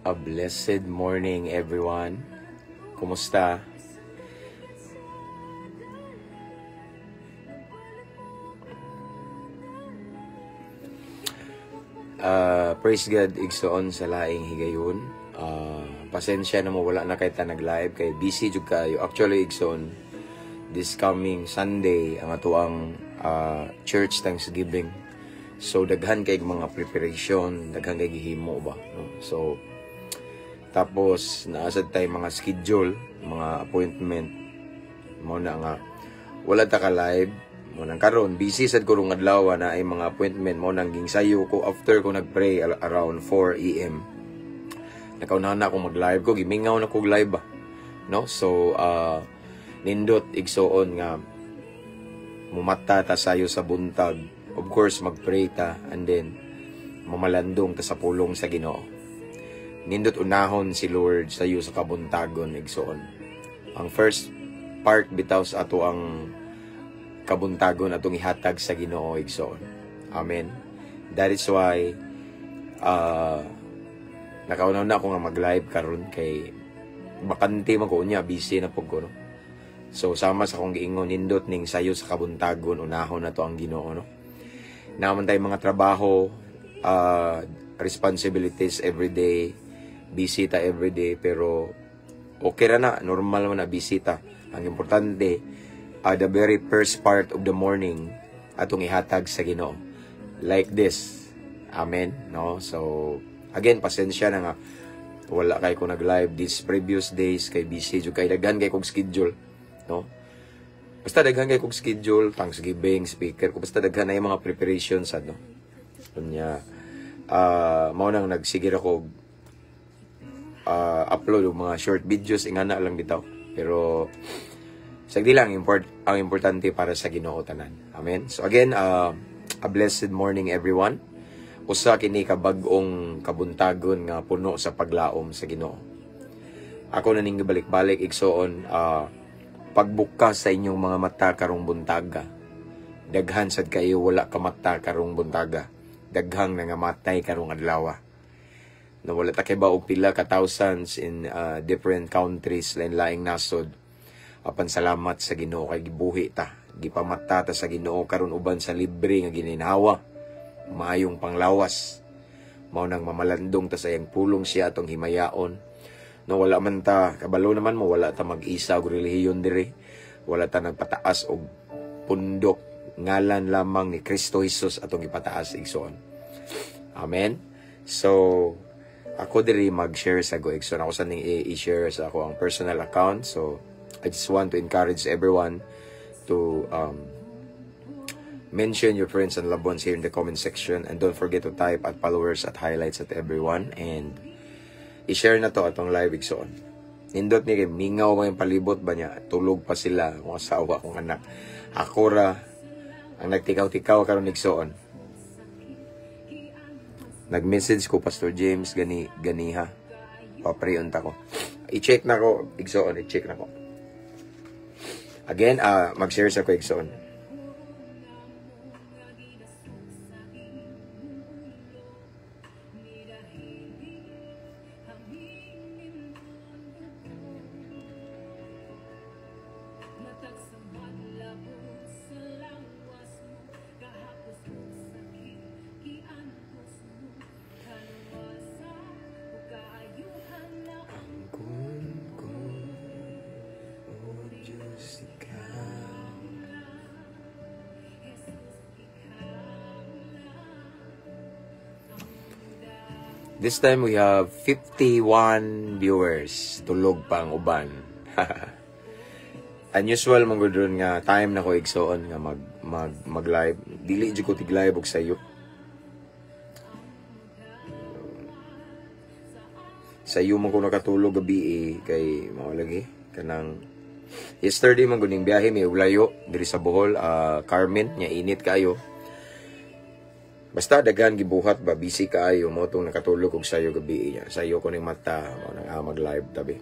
A blessed morning, everyone. Kumusta? Praise God, igsoon sa laing higayon. Pasensya na mo, wala na kay ta nag-live kay busy jud kayo. Actually, igsoon, this coming Sunday ang atoang church Thanksgiving. So daghan kay mga preparation, daghan kay gihimo ba, no? So tapos naasad tay mga schedule, mga appointment. Mao na nga wala ta ka live. Mo nang karon busy sad ko rong adlaw na ay mga appointment, mo nang gingsayo ko after ko nagpray around 4 AM. Nakaunahan na ako mag-live ko, gimingaw na ko live ba, no? So nindot igsoon nga mumata ta sayo sa buntag. Of course magpray ta and then mamalandong ta sa pulong sa Ginoo. Nindot unahon si Lord sayo sa kabuntagon, igsoon. Ang first part bitaw sa ato ang kabuntagon atong ihatag sa Ginoo, igsoon. Amen. That is why nakaunaw na ako nga mag-live karon kay bakante man ko unya, busy na pug ko, no? So sama sa akong giingon, nindot ning sayo sa kabuntagon unahon na to ang Ginoo, no? Naman tayo mga trabaho, responsibilities every day, busy ta every day, pero okay ra na, normal man na busy ta. Ang importante, the very first part of the morning atong ihatag sa Ginoo. Like this. Amen, no? So again, pasensya na nga wala kay ko nag-live these previous days kay busy jud kay daghan kay kog schedule, no? Basta daghan kay kog schedule, Thanksgiving, speaker ko, basta daghan na yung mga preparations, ano. Unya mao nang nagsigir ako upload og mga short videos ingana lang bitaw. Pero sagdi lang, ang importante para sa Ginoo tanan. Amen. So again, a blessed morning, everyone. Usa kini ka bag-ong kabuntagon nga puno sa paglaom sa Ginoo. Ako na ning gibalik-balik, igsoon, pagbukas sa inyong mga mata karong buntaga. Daghan sad kayo wala ka mata karong buntaga. Daghang nangamatay karong adlaw. No, wala ta kay ba og pila ka thousands in different countries, lain-laing nasod. Apan salamat sa Ginoo kay gibuhi ta, gipamata ta sa Ginoo karon uban sa libre nga gininhawa, maayong panglawas. Mao nang mamalandong ta sa iyang pulong, siya atong himayaon. No, wala man ta kabalo naman mo, wala ta mag-isa og relihiyon diri. Wala ta nagpataas og pundok, ngalan lamang ni Kristo Jesus atong ipataas, igsoon. Amen. So ako diri mag-share sa go, igsoon. Ako sa ning i-share sa ako ang personal account. So I just want to encourage everyone to Mention your friends and loved ones here in the comment section and don't forget to type @followers, @highlights, @everyone and i-share na to atong live, igsoon. Nindot ni kay mingaw mo yung palibot ba niya. Tulog pa sila, akong asawa, akong anak. Ako ra ang nagtikaw-tikaw karon, igsoon. Nag-message ko Pastor James gani ganiha. Pa-pray unta ko. I-check na ko, igsoon, i-check na ko. Again, mag-share sa ko, igsoon. Angkon ko, O Diyos, ikaw. This time we have 51 viewers. Tulog pa ang uban. Unusual man gud ron nga time na ko, igsoon, nga mag mag mag live. Dili jud ko tig live og sayo. Sayo man ko nakatulog gabi eh, kay mao lagi kanang yesterday man gud ning biyahe mi og layo diri sa Bohol, Carmen nya init kaayo. Basta daghan gibuhat ba, busy kaayo mo tong nakatulog og sayo gabi niya. Sayo ko ning mata mo nang mag live tabi.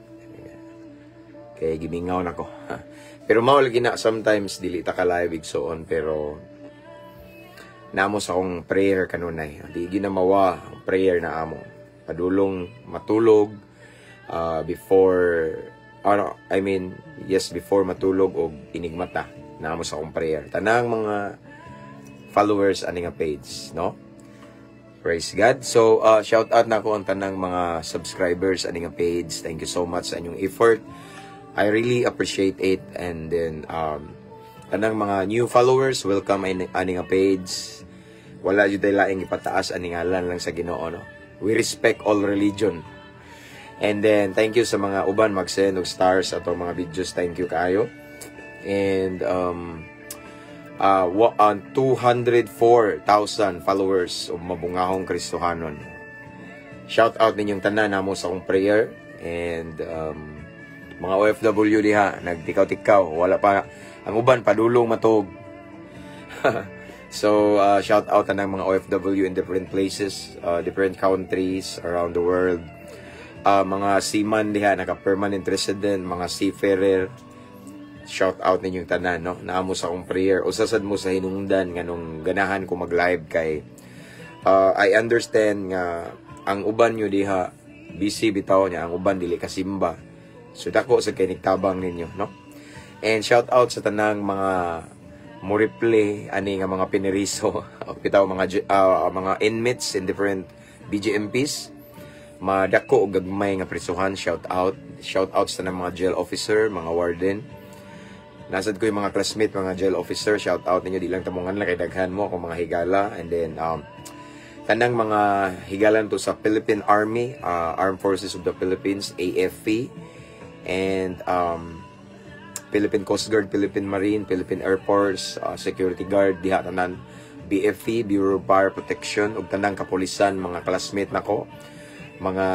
Kay gimingaw na ko. Pero mao lagi na sometimes dili ta ka live, igsoon, pero namo sa akong prayer kanunay. Di ginamawa ang prayer na amo. Padulong matulog, before ano, I mean, yes, before matulog og inigmata namo sa akong prayer. Tanang mga followers ani nga page, no? Praise God. So, shout out na ko ang tanang mga subscribers ani nga page. Thank you so much sa inyong effort. I really appreciate it. And then, tanang mga new followers, welcome ani nga page. Wala jud tay laing ipataas ani ngalan lang sa Ginoo, no? We respect all religion. And then, thank you sa mga uban mag-send og stars atong mga videos. Thank you kaayo. And, 204,000 followers of Mabungahong Kristohanon. Shout out ninyong tanan, namo sa akong prayer and mga OFW diha nagtikaw-tikaw, wala pa ang uban padulong matog. So shout out tanang mga OFW in different places, different countries around the world. Mga seaman diha naka permanent resident, mga seafarer, shout out ninyong tanan, no? Naamo sa akong prayer. Usa sad mo sa hinungdan nganong ganahan ko mag-live kay I understand nga ang uban nyo diha busy bitaw niya, ang uban dili kasimba. So dako sa kay nigtabang ninyo, no? And shout out sa tanang mga mo replay ani nga mga pineriso bitaw, mga inmates in different BJMPs, madako og gagmay nga prisuhan. Shout out, shout out sa tanang mga jail officer, mga warden. Nasad ko yung mga classmate, mga jail officer, shout out ninyo, di lang tamungan lang kay daghan mo akong mga higala. And then, tanang mga higalan to sa Philippine Army, Armed Forces of the Philippines, AFP, and Philippine Coast Guard, Philippine Marine, Philippine Air Force, Security Guard, diha tanan, BFP, Bureau of Fire Protection, ug tanang kapulisan, mga classmate nako, mga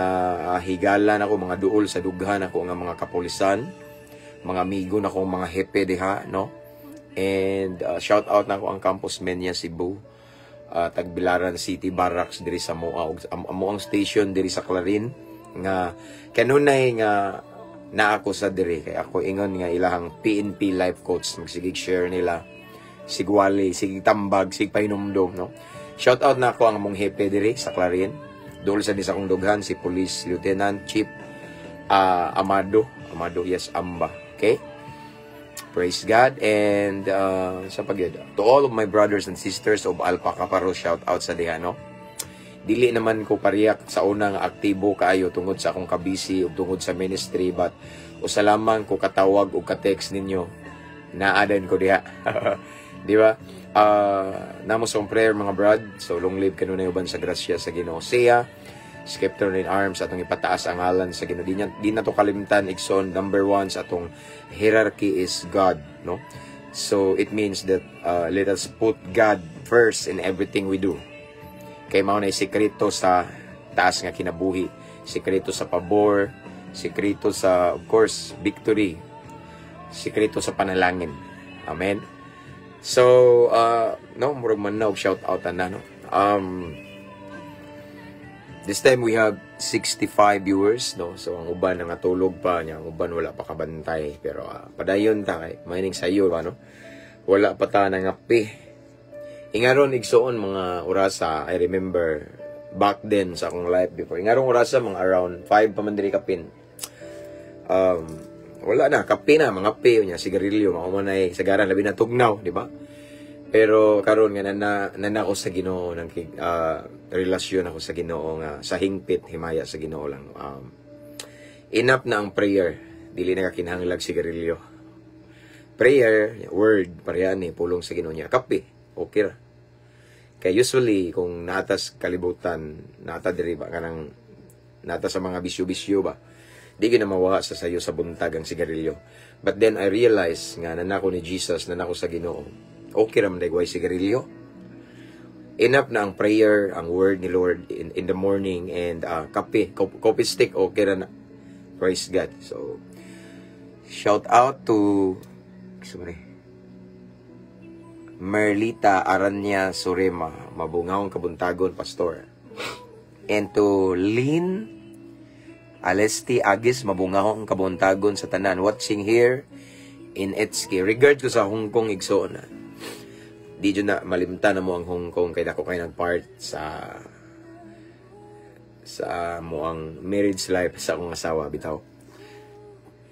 higala nako, mga duol sa dughan nako nga mga kapulisan, mga amigo na kong mga hepe diha, no? And shout out na ko ang Campus Menia Cebu, Tagbilaran City Barracks diri sa Moa ug amo ang station diri sa Clarin nga kanunay nga naa ako sa diri kay ako ingon nga ilahang PNP life coach, magsigig share nila, sigwali, sig tambag, sig pahinumdom, no? Shout out na ako ang among hepe diri sa Clarin. Duol sa ni sa akong dughan si Police Lieutenant Chief Amado, Amado, yes, Amba. Okay? Praise God. And sa pagyud, to all of my brothers and sisters of Alpha Kaparo, shout out sa diha, no? Dili naman ko pariyak sa unang aktibo kaayo tungod sa akong kabisi ug tungod sa ministry, but usa lamang ko katawag og ka-text ninyo, naa din ko diha. Di ba? Namo sa akong prayer, mga brad. So long live kanunay uban sa grasya sa Ginoo. Siya, scepter in arms, atong ipataas ang ngalan sa Ginoo. Di na to kalimtan, igsoon, number one sa atong hierarchy is God, no? So it means that let us put God first in everything we do. Kay mao na sikreto sa taas nga kinabuhi, sikreto sa pabor, sikreto sa, of course, victory, sikreto sa panalangin. Amen. So, no, murag man na og shout out na, no. This time we have 65 viewers, no. So ang uban nangatulog pa niya, ang uban wala pa kabantay, pero padayon ta kay mining sa iyo ba, no. Wala pa ta nangapi. Ingaron, igsuon, mga orasa, I remember back then sa akong life before. Ingarong orasa, mga around 5 pa man diri kapin. Wala na, kape na, mga pe niya, sigarilyo, mao man ay sagaran, labi na tugnaw, di ba? Pero karon nga nana nana ko sa Ginoo ng relasyon ako sa Ginoo nga sa hingpit himaya sa Ginoo lang. Enough na ang prayer, dili na kakinahanglag sigarilyo. Prayer, word, pareha ni pulong sa Ginoo niya. Kape, okay ra. Kay usually kung naatas kalibutan, naata diri ba, kanang nata sa mga bisyo-bisyo ba, di gyud na mawa sa sayo sa buntag ang sigarilyo. But then I realize nga nanako ni Jesus, nanako sa Ginoo. Okay ra man day sigarilyo. Enough na ang prayer, ang word ni Lord in the morning and kape, coffee stick, okay ra na. Praise God. So, shout out to, sorry, Merlita Aranya Surema, mabungahong kabuntagon, Pastor. And to Lynn Alesti Agis, mabungahong kabuntagon sa tanan. Watching here in Etski. Regard ko sa Hong Kong, igsoon na. Di dyan na malimtan na mo ang Hong Kong kay dako kay nagpart sa mo ang marriage life sa akong asawa bitaw.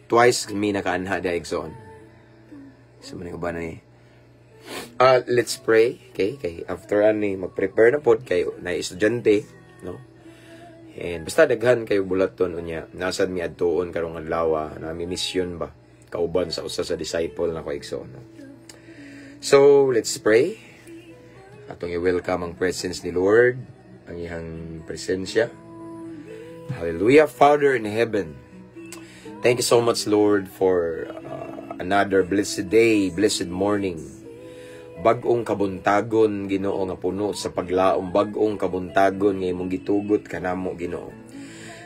Twice mi nakaanha dia, igsoon. So man ba na ni. Let's pray, okay? Kay after ani mag-prepare na pod kay na estudyante, no? And basta daghan kayo bulaton unya. Nasad mi adtuon karong adlaw, na mi mission ba kauban sa usa sa disciple na ko, igsoon, no? So, let's pray. Atong i-welcome ang presence ni Lord, ang iyang presensya. Hallelujah. Father in heaven, thank you so much, Lord, for another blessed day, blessed morning. Bag-ong kabuntagon, Ginoo, nga puno sa paglaom, bag-ong kabuntagon nga imong gitugot kanamo, Ginoo.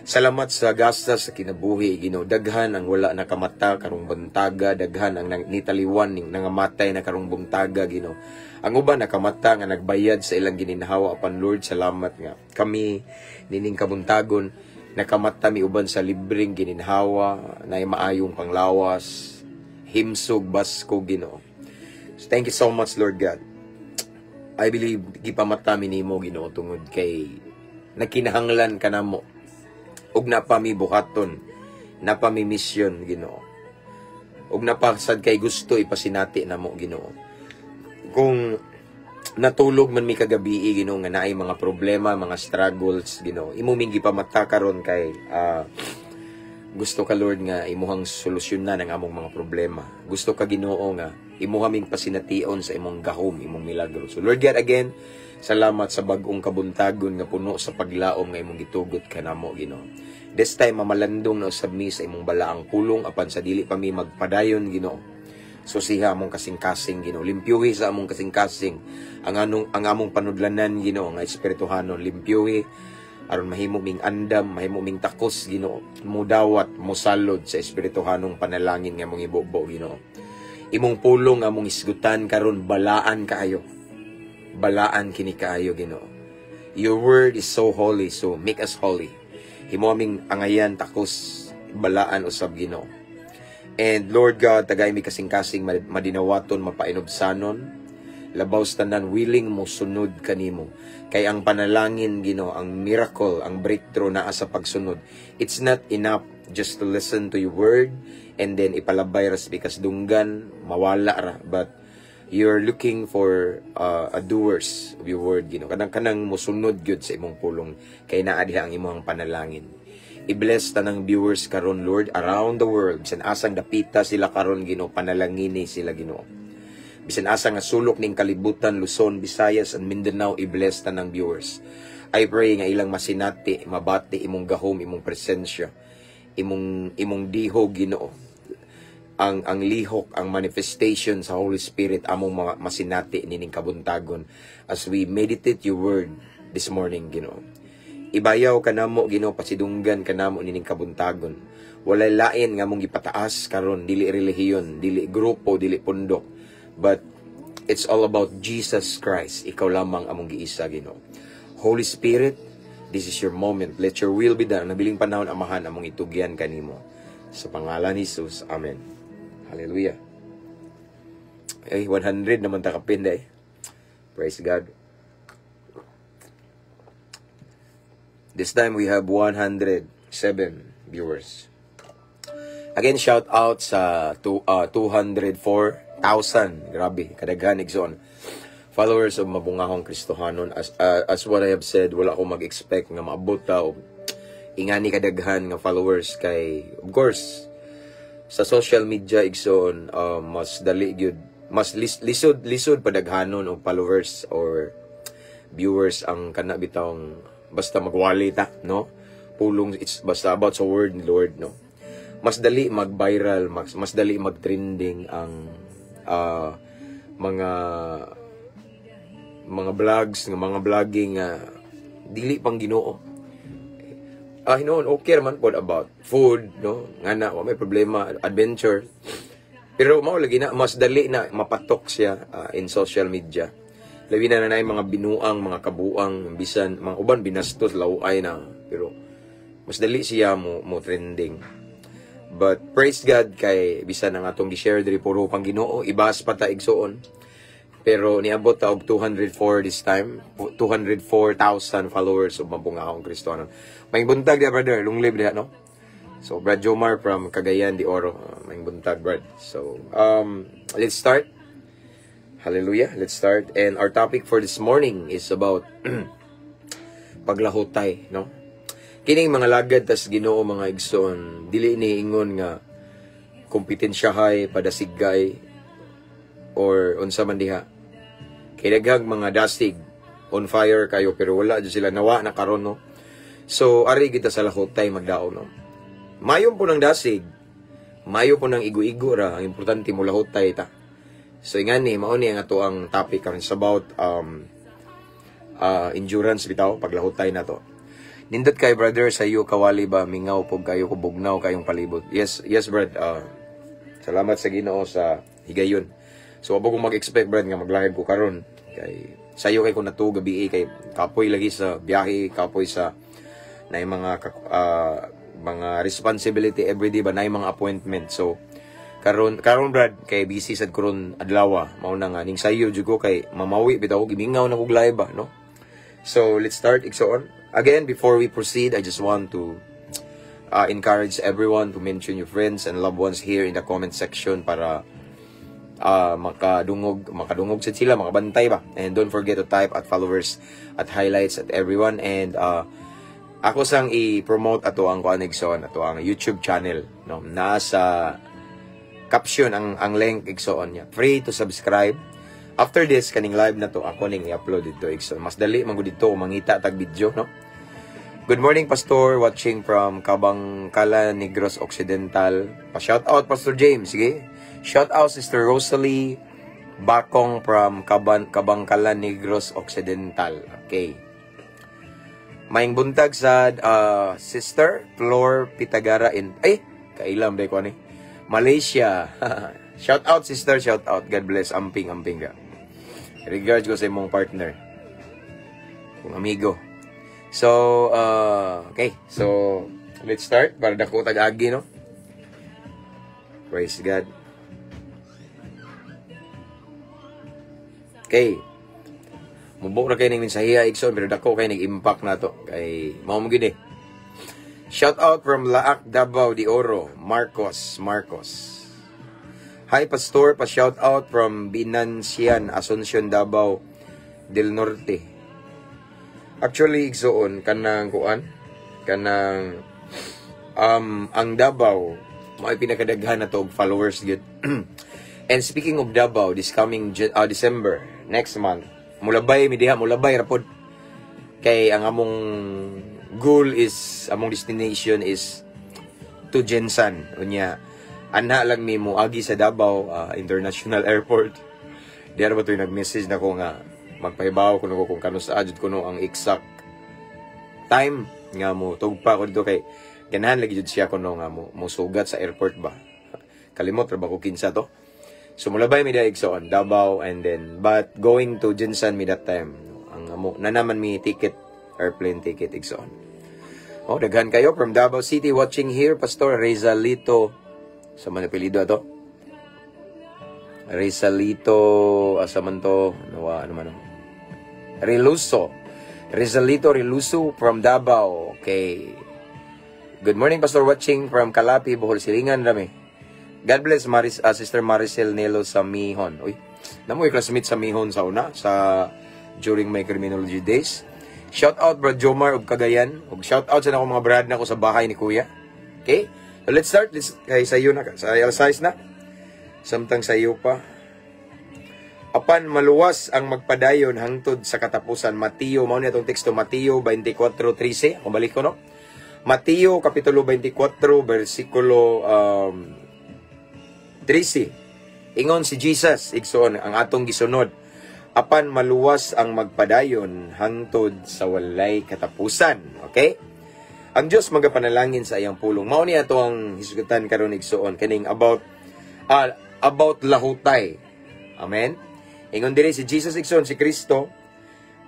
Salamat sa gasta sa kinabuhi, Ginoo. Daghan ang wala nakamata karong buntaga, daghan ang nitaliwan ning nangamatay na karong buntaga, Ginoo. Ang uban nakamata nga nagbayad sa ilang gininhawa, apan Lord, salamat nga kami nining kabuntagon nakamata mi uban sa libreng gininhawa, na maayong panglawas, himsog basko, Ginoo. So thank you so much, Lord God. I believe gipamata mi nimo, Ginoo, tungod kay nagkinahanglan kanamo ug napa mi buhaton, napa mi mission, Ginoo. Ug napasad kay gusto ipasinati namo, Ginoo. Kung natulog man mi kagabi, Ginoo, nga naay mga problema, mga struggles, Ginoo, imo ming gipamata karon kay gusto ka, Lord, nga imuhang solusyonan ang among mga problema. Gusto ka, Ginoo, nga imuha ming pasination sa imong gahom, imong milagro. So Lord God, again, salamat sa bag-ong kabuntagon nga puno sa paglaom nga imong gitugot kanamo, Ginoo. This time mamalandong na usab mi sa imong balaang pulong, apan sa dili pa mi magpadayon, Ginoo, susiha among kasing-kasing, Ginoo. Limpyuhi sa among kasing-kasing ang among panudlanan, Ginoo, nga espirituhanon. Limpyuhi aron mahimo ming andam, mahimo ming takos, Ginoo, mudawat, mosalod sa espirituhanong panalangin nga among ibubo, Ginoo. Imong pulong among isgutan karon, balaan kaayo. Balaan kini kaayo, Ginoo. Your word is so holy, so make us holy. Himo aming angayan takos balaan usab, Ginoo. And Lord God, tagay mi kasing-kasing madinawaton, mapainubsanon. Labaw sa tanan, willing mo sunod kanimo. Kay ang panalangin, Ginoo, ang miracle, ang breakthrough naa sa pagsunod. It's not enough just to listen to your word and then ipalabay ras because dunggan mawala ra, but you're looking for a doers of your word, Ginoo, kanang mosunod gyud sa imong pulong kay naa diha ang imong panalangin. I-bless tanang viewers karon, Lord, around the world, bisan asang dapita sila karon, Ginoo, panalangini sila, Ginoo, bisan asa nga sulok ning kalibutan, Luzon, Visayas and Mindanao. I-bless tanang viewers. I pray nga ilang masinati, mabati imong gahom, imong presensya, imong dihog, Ginoo. Ang lihok, ang manifestation sa Holy Spirit among mga masinati nining kabuntagon as we meditate your word this morning, Ginoo. Ibayaw kanamo, Ginoo, pasidunggan kanamo nining kabuntagon. Walay lain nga among gipataas karon, dili relihiyon, dili grupo, dili pundok. But it's all about Jesus Christ. Ikaw lamang among giisa, Ginoo. Holy Spirit, this is your moment. Let your will be done. Ang nabiling panahon, Amahan, among itugyan kanimo. Sa pangalan ni Jesus. Amen. Hallelujah. Ay, 100 naman ta kapin eh. Praise God. This time we have 107 viewers. Again, shout out sa 204,000. Grabe, kadaghan, igsoon, followers of Mabungahong Kristohanon. As what I have said, wala ko mag-expect nga maabot ta og ingani kadaghan nga followers kay, of course, sa social media, igsoon, mas dali gyud, mas lisod padaghanon og followers or viewers ang kana bitawng basta magwali ta, no? Pulong, it's basta about sa word ni Lord, no? Mas dali mag-viral, mas dali mag-trending ang mga vlogs, nga mga vlogging dili pang Ginoo. Ah, hinuon okay man pod about food, no? Nga na wa may problema, adventure. Pero mao lagi na mas dali na mapatok siya in social media. Labi na na mga binuang, mga kabuang, bisan mga uban binastos laway na, pero mas dali siya mo trending. But praise God kay bisan ang atong gi-share diri puro pang Ginoo, ibas pa ta, igsuon. Pero niabot ta og 204 this time, 204,000 followers of Mabungahong Kristohanon. Maayong buntag diha, brother, long live diha, no? So Brad Jomar from Cagayan de Oro, maayong buntag, Brad. So let's start. Hallelujah, let's start. And our topic for this morning is about paglahutay, no? Kining mga lagad tas Ginoo, mga igsoon, dili ni ingon nga kompetensyahay, padasigay or unsa man diha. Kay daghang mga dasig on fire kayo pero wala jud sila nawa na karon, no. So ari kita sa lahutay magdaon, no. Mayo po ng dasig, mayo po ng igo-igo ra, ang importante mo lahutay ta. So ingani mao ni ang ato ang topic karon is about endurance bitaw, paglahutay na to. Nindot kay, brother, sa iyo kawali ba, mingaw pog kayo ko, bugnaw kayong palibot. Yes, brad. Salamat sa Ginoo sa higayon. So wa ko mag-expect, brad, nga mag-live ko karon kay sayo kay ko nato gabi eh, kay kapoy lagi sa biyahe, kapoy sa na mga responsibility everyday ba, na mga appointment. So karon karon, brad, kay busy sad karon adlaw, mao na nga ning sayo jud ko kay mamawi bitaw ko, gimingaw na kog live ba, no? So let's start, igsoon. Again, before we proceed, I just want to encourage everyone to mention your friends and loved ones here in the comment section para makadungog sad sila, makabantay ba. And don't forget to type @followers, @highlights, @everyone. And ako sang i-promote ato ang kuan, igsoon, ato ang YouTube channel, no? Nasa caption ang link, igsoon niya. Free to subscribe. After this kaning live na to, ako ning i-upload dito, igsoon. Mas dali man gud dito mangita tag video, no? Good morning, Pastor, watching from Kabangkala, Negros Occidental. Pa shout out, Pastor James, sige. Shout out Sister Rosalie Bakong from Kabangkala, Negros Occidental. Okay. Maayong buntag sa Sister Flor Pitagara in, ay, kailam day ko ani. Malaysia. Shout out, sister, shout out. God bless. Amping amping ka. Regards ko sa imong partner. Kung amigo. So, okay. So, let's start para dako tag-agi, no? Praise God. Okay. Mubo ra kay ning mensahiya, igsoon, pero dako kay nag-impact na to kay mao mo gid eh. Shout out from Laak, Davao de Oro, Marcos Marcos. Hi, Pastor, pa shout out from Binancian, Asuncion, Davao del Norte. Actually, igsoon, kanang kuan, kanang ang Davao mao'y pinakadaghan na to og followers gyud. And speaking of Davao, this coming December, next month, mulabay mi diha, mulabay ra pod. Kay ang among goal is, among destination is to GenSan. Unya, Anha lang mi moagi sa Davao International Airport. Di ba to'y nag-message na ko nga magpahibaw kuno ko kung kanus-a jud kuno ang exact time nga mo tugpa ko dito, kay ganahan lagi jud siya kuno nga mo sugat sa airport ba. Kalimot ra ba ko kinsa to. So mulabay mi da, igsoon, Davao, and then but going to GenSan mi that time. Ang amo na naman mi ticket, airplane ticket, igsoon. Oh, daghan kayo from Davao City watching here, Pastor Rezalito sa man apelyido ato. Rizalito, asa man to? Nawa, ano man? Reluso. Rizalito Reluso from Davao. Okay. Good morning, Pastor, watching from Calapi, Bohol, Silingan rami. God bless Maris, Sister Maricel Nelo sa Mihon. Uy, namoy classmate sa Mihon sa una, sa during my criminology days. Shout out Bro Jomar ug Cagayan. Ug shout out sa nako mga brad nako sa bahay ni Kuya. Okay? So let's start. Let's, kay sayo na sa alas 6 na. Samtang sayo pa. Apan maluwas ang magpadayon hangtod sa katapusan. Mateo, mao ni atong teksto, Mateo 24:13. Kung balik ko, no? Mateo kapitulo 24 bersikulo 13. Ingon si Jesus, igsoon, ang atong gisunod. Apan maluwas ang magpadayon hangtod sa walay katapusan. Okay? Ang Dios magapanalangin sa iyang pulong. Mao ni ato ang hisgutan karon, igsoon, kaning about lahutay. Amen. Ingon diri si Jesus, igsoon, si Kristo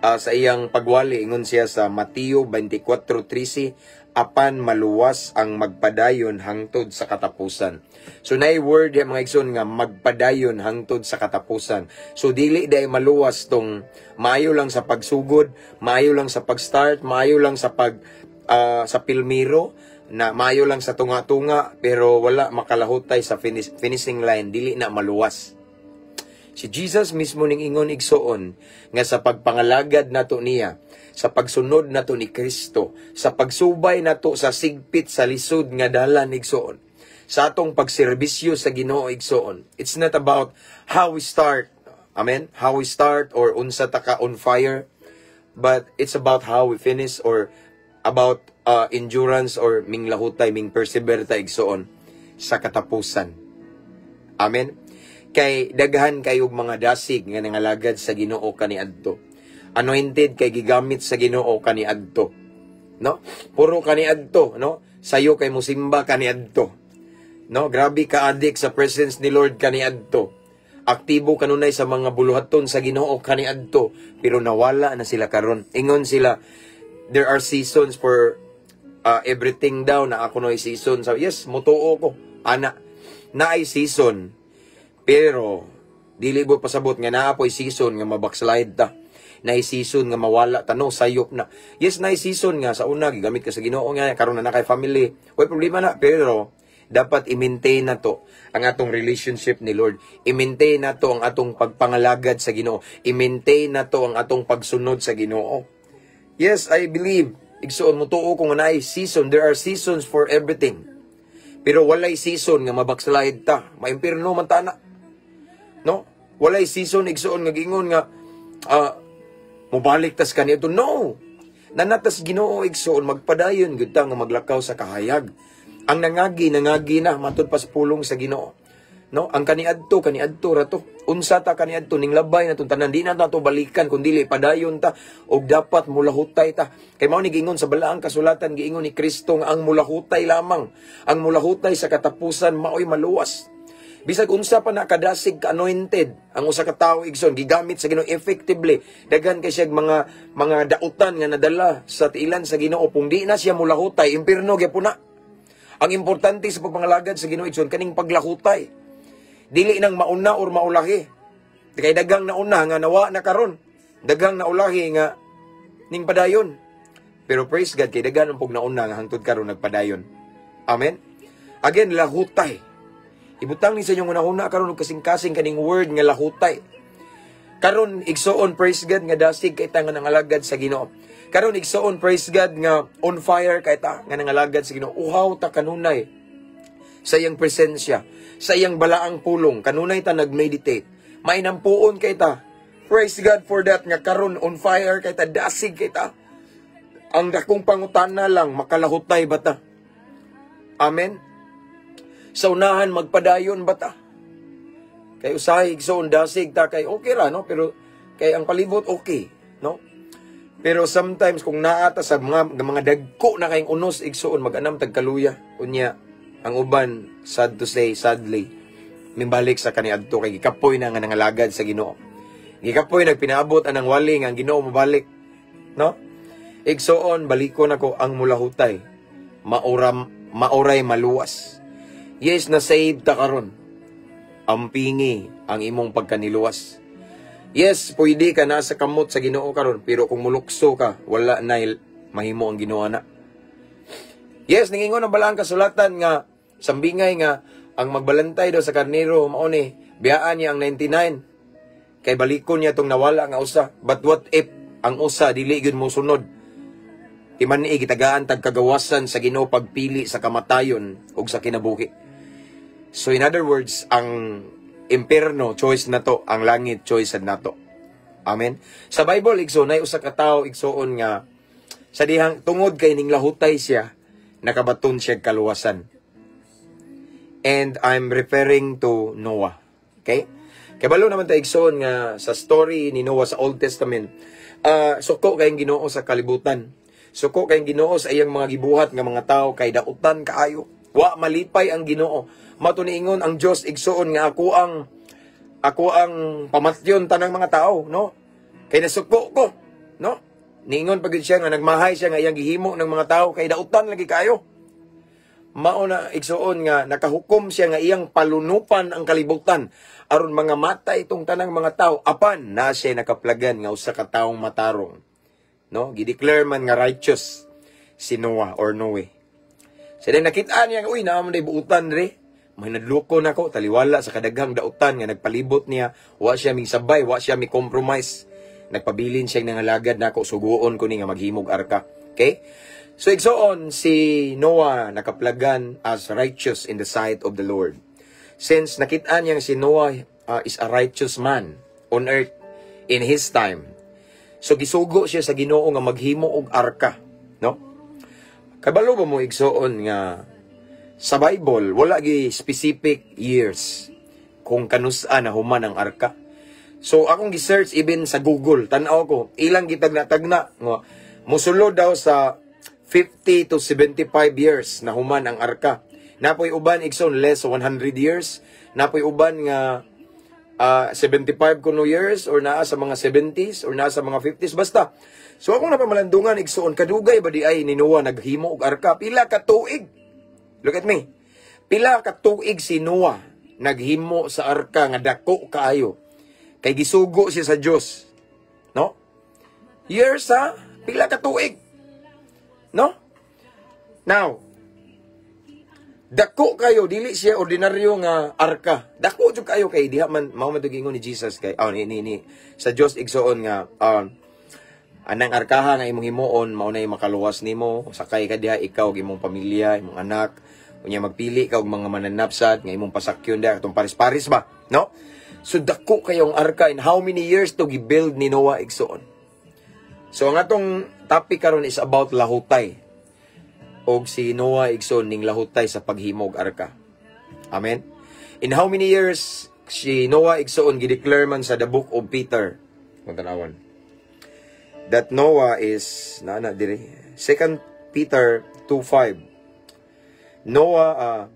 sa iyang pagwali, ingon siya sa Mateo 24:13, "Apan maluwas ang magpadayon hangtod sa katapusan." So naay word ya, mga igsoon, nga magpadayon hangtod sa katapusan. So dili day maluwas tong maayo lang sa pagsugod, maayo lang sa pag-start, maayo lang sa pilmiro, na maayo lang sa tunga-tunga pero wala makalahutay sa finishing line, dili na maluwas. Si Jesus mismo ning ingon, igsoon, nga sa pagpangalagad nato niya, sa pagsunod nato ni Kristo, sa pagsubay nato sa sigpit sa lisod nga dalan, igsoon, sa atong pagserbisyo sa Ginoo, igsoon. It's not about how we start, amen? How we start or unsa ta ka on fire, but it's about how we finish or about endurance or minglahutay, ming persevere ta, igsoon, sa katapusan. Amen? Kay daghan kayog mga dasig nga nangalagad sa Ginoo kaniadto. Anointed kay gigamit sa Ginoo kaniadto. No? Puro kaniadto, no? Sayo kay musimba kaniadto. No? Grabe ka addict sa presence ni Lord kaniadto. Aktibo kanunay sa mga buluhaton sa Ginoo kaniadto, pero nawala na sila karon. Ingon sila, there are seasons for everything daw, na ako no season. So yes, mutuo ko. Ana, naay season, pero dili mo pasabot nga naa po'y season nga mabackslide ta. Naay season nga mawala ta, no, sayop na. Yes, naay season nga sa una gigamit ka sa Ginoo nga karon na na kay family. Way problema na, pero dapat i-maintain na to ang atong relationship ni Lord. I-maintain na to ang atong pagpangalagad sa Ginoo. I-maintain na to ang atong pagsunod sa Ginoo. Yes, I believe. Igsoon, mo tuo ko nga naay season. There are seasons for everything. Pero walay season nga mabackslide ta. Maimpirno man ta na. No? Walay season, igsoon, nga giingon nga mobalik tas kaniadto. No. Nanatas Ginoo, igsoon, magpadayon gud ta nga maglakaw sa kahayag. Ang nangagi, nangagi na matud pa sa pulong sa Ginoo. No? Ang kaniadto, kaniadto ra to. Unsa ta kaniadto ning labay na tanan, di na nato balikan kun dili padayon ta og dapat mulahutay ta. Kay mao ni giingon sa balaang kasulatan, giingon ni Kristo nga ang mulahutay lamang, ang mulahutay sa katapusan maoy maluwas. Bisag unsa pa na kadasig ka anointed ang usa ka tawo, igsoon, gigamit sa Ginoo effectively, daghan kay siya mga dautan nga nadala sa tiilan sa Ginoo, kung di na siya mulahutay, impierno gyapon na. Ang importante sa pagpangalagad sa Ginoo, igsoon, kaning paglahutay. Dili nang mauna or maulahi. Kay daghang nauna nga nawa na karon. Daghang naulahi nga ning padayon. Pero praise God kay daghan ang pug nauna nga hangtod karon nagpadayon. Amen. Again, lahutay. Ibutang ni sa inyong hunahuna karon og kasing-kasing kaning word nga lahutay. Karon, igsoon, praise God nga dasig kay ta nga nangalagad sa Ginoo. Karon, igsoon, praise God nga on fire kay ta nga nangalagad sa Ginoo. Uhaw ta kanunay sa iyang presensya, sa iyang balaang pulong, kanunay ta nagmeditate. Mainampuon kay ta. Praise God for that nga karon on fire kay ta, dasig kay ta. Ang dakong pangutana lang, makalahutay ba ta? Amen. Sa unahan magpadayon ba ta? Kay usahay, igsoon, dasig ta kay okay ra, no? Pero kay ang palibot okay, no? Pero sometimes kung naa ta sa mga dagko na kayong unos, igsoon, mag-anam tag kaluya. Unya ang uban, sad to say, sadly, mimbalik sa kaniadto kay gikapoy na nga nangalagad sa Ginoo. Gikapoy nagpinaabot anang wali nga ang Ginoo mobalik, no? Igsoon, balikon ako ang mulahutay. Mauram, mauray maluwas. Yes, na save ta karon. Ampingi ang imong pagkaniluwas. Yes, pwede ka na sa kamot sa Ginoo karon, pero kung mulukso ka, wala na mahimo ang Ginoo na. Yes, ningingon ang balaan kasulatan nga sambingay nga ang magbalantay daw sa karnero mao ni biyaan niya ang 99 kay balikon niya tong nawala nga usa. But what if ang usa dili gyud mo sunod? Timan-i gitagaan tag kagawasan sa Ginoo pagpili sa kamatayon ug sa kinabuhi. So in other words, ang impierno choice na to, ang langit choice sad nato. Amen. Sa Bible, igsoon, nay usa ka tawo, igsoon, nga sa dihang tungod kay ning lahutay siya, nakabaton siya kaluwasan. And I'm referring to Noah. Okay? Kabalo naman ta, igsoon, nga sa story ni Noah sa Old Testament, suko kayong Ginoo sa kalibutan. Suko kayong Ginoo sa iyang mga gibuhat nga mga tao kay dautan kaayo. Wa malipay ang Ginoo. Mao to niingon ang Dios, igsoon, nga ako ang pamatyon tanang mga tao, no? Kay nasuko ko, no? Niingon pag siya nga nagmahay siya nga iyang gihimo ng mga tao kay dautan lagi kayo. Mao na, igsoon, nga nakahukom siya nga iyang palunupan ang kalibutan aron mga mata itong tanang mga tao, apan na siya nakaplagan nga usa ka taong matarong, no? Gideclare man nga righteous si Noah or Noe. Sa so, nakita niya, uy, naa man buutan re. May nadloko na ko, taliwala sa kadaghang dautan nga nagpalibot niya, wa siya ming sabay, wa siya mi compromise. Nagpabilin siya nangalagad nako, suguon ko ni nga maghimog arka. Okay? So igsoon, si Noah nakaplagan as righteous in the sight of the Lord. Since nakita niya si Noah is a righteous man on earth in his time. So gisugo siya sa Ginoo nga maghimo og arka, no? Kabalo ba mo, igsoon, nga sa Bible wala gi specific years kung kanusa na human ang arka? So akong gi-search even sa Google, tan-aw ko ilang gitagna-tagna nga musulod daw sa 50 to 75 years na human ang arka. Napoy uban, igsoon, less 100 years, napoy uban nga 75 kuno years or naa sa mga 70s or naa sa mga 50s, basta. So akong napamalandungan, igsoon, kadugay ba di ay ni Noah naghimo og arka? Pila ka tuig? Look at me. Pila ka tuig si Noah naghimo sa arka nga dako kaayo? Kay gisugo siya sa Dios, no? Years ha? Pila ka tuig, no? Now, dako kayo, dili siya ordinaryo nga arka. Dako jud kayo kay diha man mao man ingon ni Jesus kay oh, ni sa Dios, igsoon, nga anang arkaha nga imong himuon mao nay makaluwas nimo. Sakay ka diha, ikaw ug imong pamilya, imong anak. Unya magpili ka og mga mananapsat nga imong pasakyon diha katong paris-paris ba, no? So dako kayong arka. In how many years to gi-build ni Noah, igsoon? So ang atong topic karon is about lahutay og si Noah, igsoon, ning lahutay sa paghimog arka. Amen. In how many years si Noah, igsoon, gideclare man sa the Book of Peter. Kung tanawan. That Noah is na na diri 2 Peter 2:5. Noah,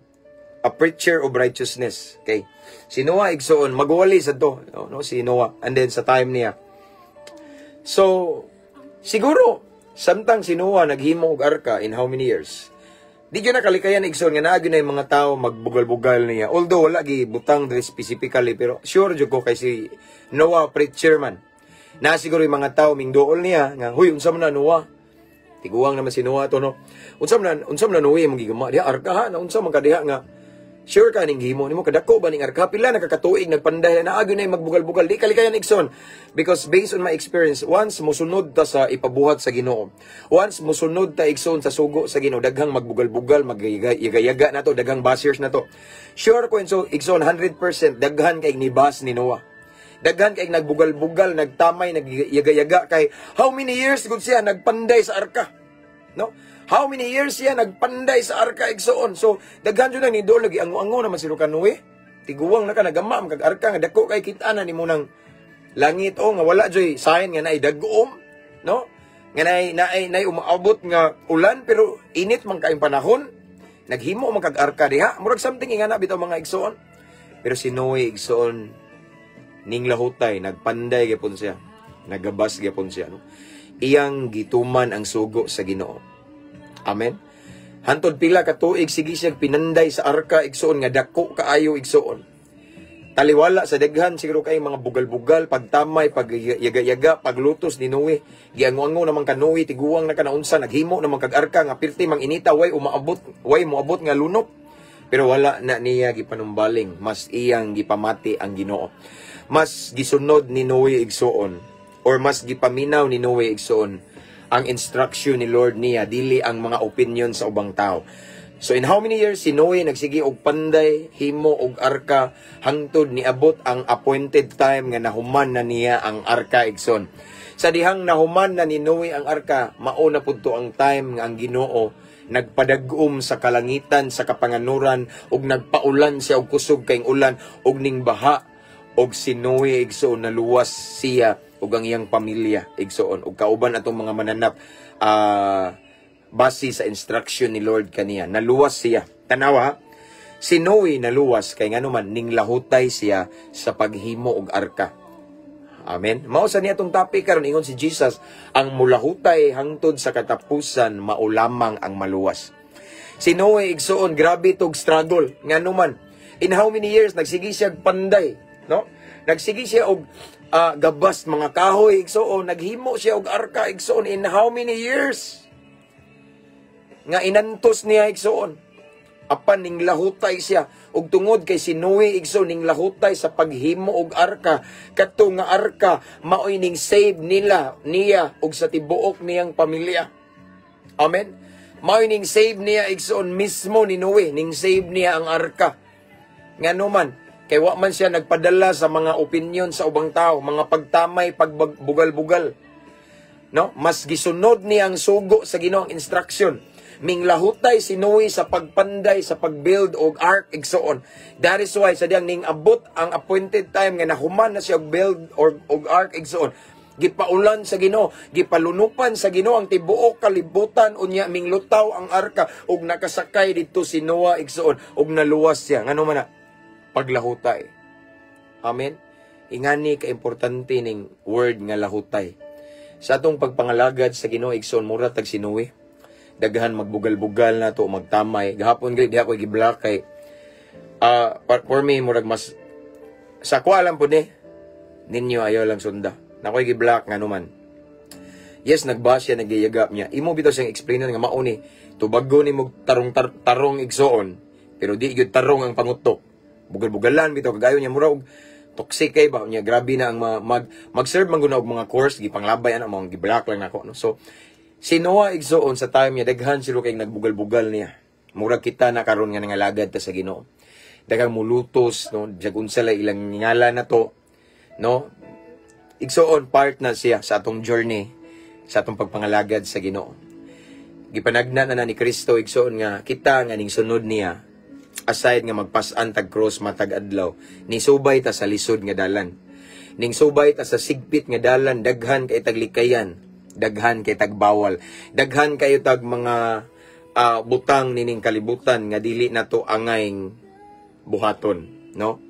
a preacher of righteousness. Okay. Si Noah, igsoon, magwali sa to, no, si Noah, and then sa time niya. So siguro samtang si Noah naghimo og arka, in how many years? Di gyud nakalikayan, igsoon, nga naa gyud na yung mga tao magbugal-bugal niya. Although wala gi butang diri specifically, pero sure jud ko kay si Noah preacher man. Na siguro yung mga tao mingduol niya nga, "Huy, unsa man na, Noah?" Tiguang naman si Noah to, no? Unsa man na, Noah, imong gigama diha arka ha? Na unsa man ka diha nga sure ka ning gihimo nimo, kadako ba ning arka, pila na kakatuig nagpanday? Naa gyud na magbugal-bugal. Di kalikayan, igsoon, because based on my experience, once mosunod ta sa ipabuhat sa Ginoo, once mosunod ta, igsoon, sa sugo sa Ginoo, daghang magbugal-bugal, magyaga na to, daghang bashers na to. Sure ko so, igsoon, 100% daghan kay nibas ni Noah, daghan kay nagbugal-bugal, nagtamay, nagyaga-yaga, kay how many years gud siya nagpanday sa arka, no? How many years siya nagpanday sa arka, igsoon? So, daghan jud nang niduol, lagi ango-ango naman si Noe. Tiguwang na ka, nagama, kag arka nga dako kay kita na nimo ng langit o nga wala joy sign nga naay dagom, no? Nga naay umaabot nga ulan, pero init man kaayong panahon. Naghimo man kag arka diha. Murag something ingana bitaw, mga igsoon. Pero si Noe, igsoon, ning lahutay, nagpanday gyapon siya. Nagabas gyapon siya, no? Iyang gituman ang sugo sa Ginoo. Amen. Hantod pila ka tuig sige siya pinanday sa arka, igsoon, nga dako kaayo, igsoon. Taliwala sa daghan siguro kay mga bugal-bugal, pagtamay, pagyaga-yaga, paglutos ni Noe. Giango-ango naman ka Noe, tiguang na ka naunsa, naghimo naman kag arka nga pirti mang inita, way umaabot, way moabot nga lunop. Pero wala na niya gipanumbaling, mas iyang gipamati ang Ginoo. Mas gisunod ni Noe, igsoon, or mas gipaminaw ni Noe, igsoon, ang instruction ni Lord niya, dili ang mga opinion sa ubang tao. So in how many years si Noe nagsige og panday, himo og arka, hangtod niabot ang appointed time nga nahuman na niya ang arka, igsoon. Sa dihang nahuman na ni Noe ang arka, mao na pud to ang time nga ang Ginoo nagpadagom sa kalangitan sa kapanganuran ug nagpaulan siya og kusog kayong ulan ug ning baha, og si Noe, igsoon, naluwas siya ug ang iyang pamilya, igsoon, ug kauban atong mga mananap, base sa instruction ni Lord kaniya. Naluwas siya. Tanawa ha? Si Noe naluwas kay ngano man ning lahutay siya sa paghimo og arka. Amen. Mao sa niya atong topic karon, ingon si Jesus, ang mulahutay hangtod sa katapusan mao lamang ang maluwas. Si Noe, igsoon, grabe tog struggle. Ngano man, in how many years nagsige siya panday, no? Nagsige siya og gabas mga kahoy, igsoon, naghimo siya og arka, igsoon, in how many years? Nga inantos niya, igsoon. Apan ning lahutay siya, ug tungod kay si Noe, igsoon, ning lahutay sa paghimo og arka, kadto nga arka maoy ning save nila niya ug sa tibuok niyang pamilya. Amen. Maoy ning save niya, igsoon, mismo ni Noe, ning save niya ang arka. Ngano man, kay wa man siya nagpadala sa mga opinion sa ubang tao, mga pagtamay, pagbugal-bugal. No? Mas gisunod niya ang sugo sa Ginoo, ang instruction. Minglahutay si Noe sa pagpanday, sa pagbuild og ark, igsoon. That is why sa diyang ning abot ang appointed time nga nahuman na siya og build or og ark, igsoon, gipaulan sa Ginoo, gipalunupan sa Ginoo ang tibuok kalibutan, unya minglutaw ang arka ug nakasakay didto si Noah, igsoon, ug naluwas siya. Ngano man na paglahutay. Amen. Ingani ka importante ning word nga lahutay. Sa atong pagpangalagad sa Ginoo, igsoon, mura tag si Noe. Daghan magbugal-bugal na to, magtamay. Gahapon gid diha ko gi-block kay for me murag mas sa ko alam pud ni ninyo, ayaw lang sunda. Nakoy gi-block, ngano man. Yes, nagbash siya, nagyayagap niya. Imo bitaw siyang explain nga mao ni tubago ni mo tarong tarong, igsoon, pero di gyud tarong ang pangutok. Bugal-bugalan bitaw kagayo niya, mura og toxic kay ba niya, grabe na ang mag-serve man gud og mga course, gipanglabay ana mo, gi-block lang nako, no. So si Noah, igsoon, sa time niya daghan sila kay nagbugal-bugal niya. Murag kita na karon nga nangalagad ta sa Ginoo. Daghang mulutos, no, bisag unsa lang ilang ngalan na to, no? Igsoon, part na siya sa atong journey, sa atong pagpangalagad sa Ginoo. Gipanagna na, na ni Kristo, igsoon, nga kita nga ning sunod niya, aside nga magpasan tag cross matag adlaw, ni subay ta sa lisod nga dalan. Ning subay ta sa sigpit nga dalan, daghan kay taglikayan, daghan kay tagbawal, daghan kayo tag mga butang nining kalibutan nga dili na to angay buhaton, no?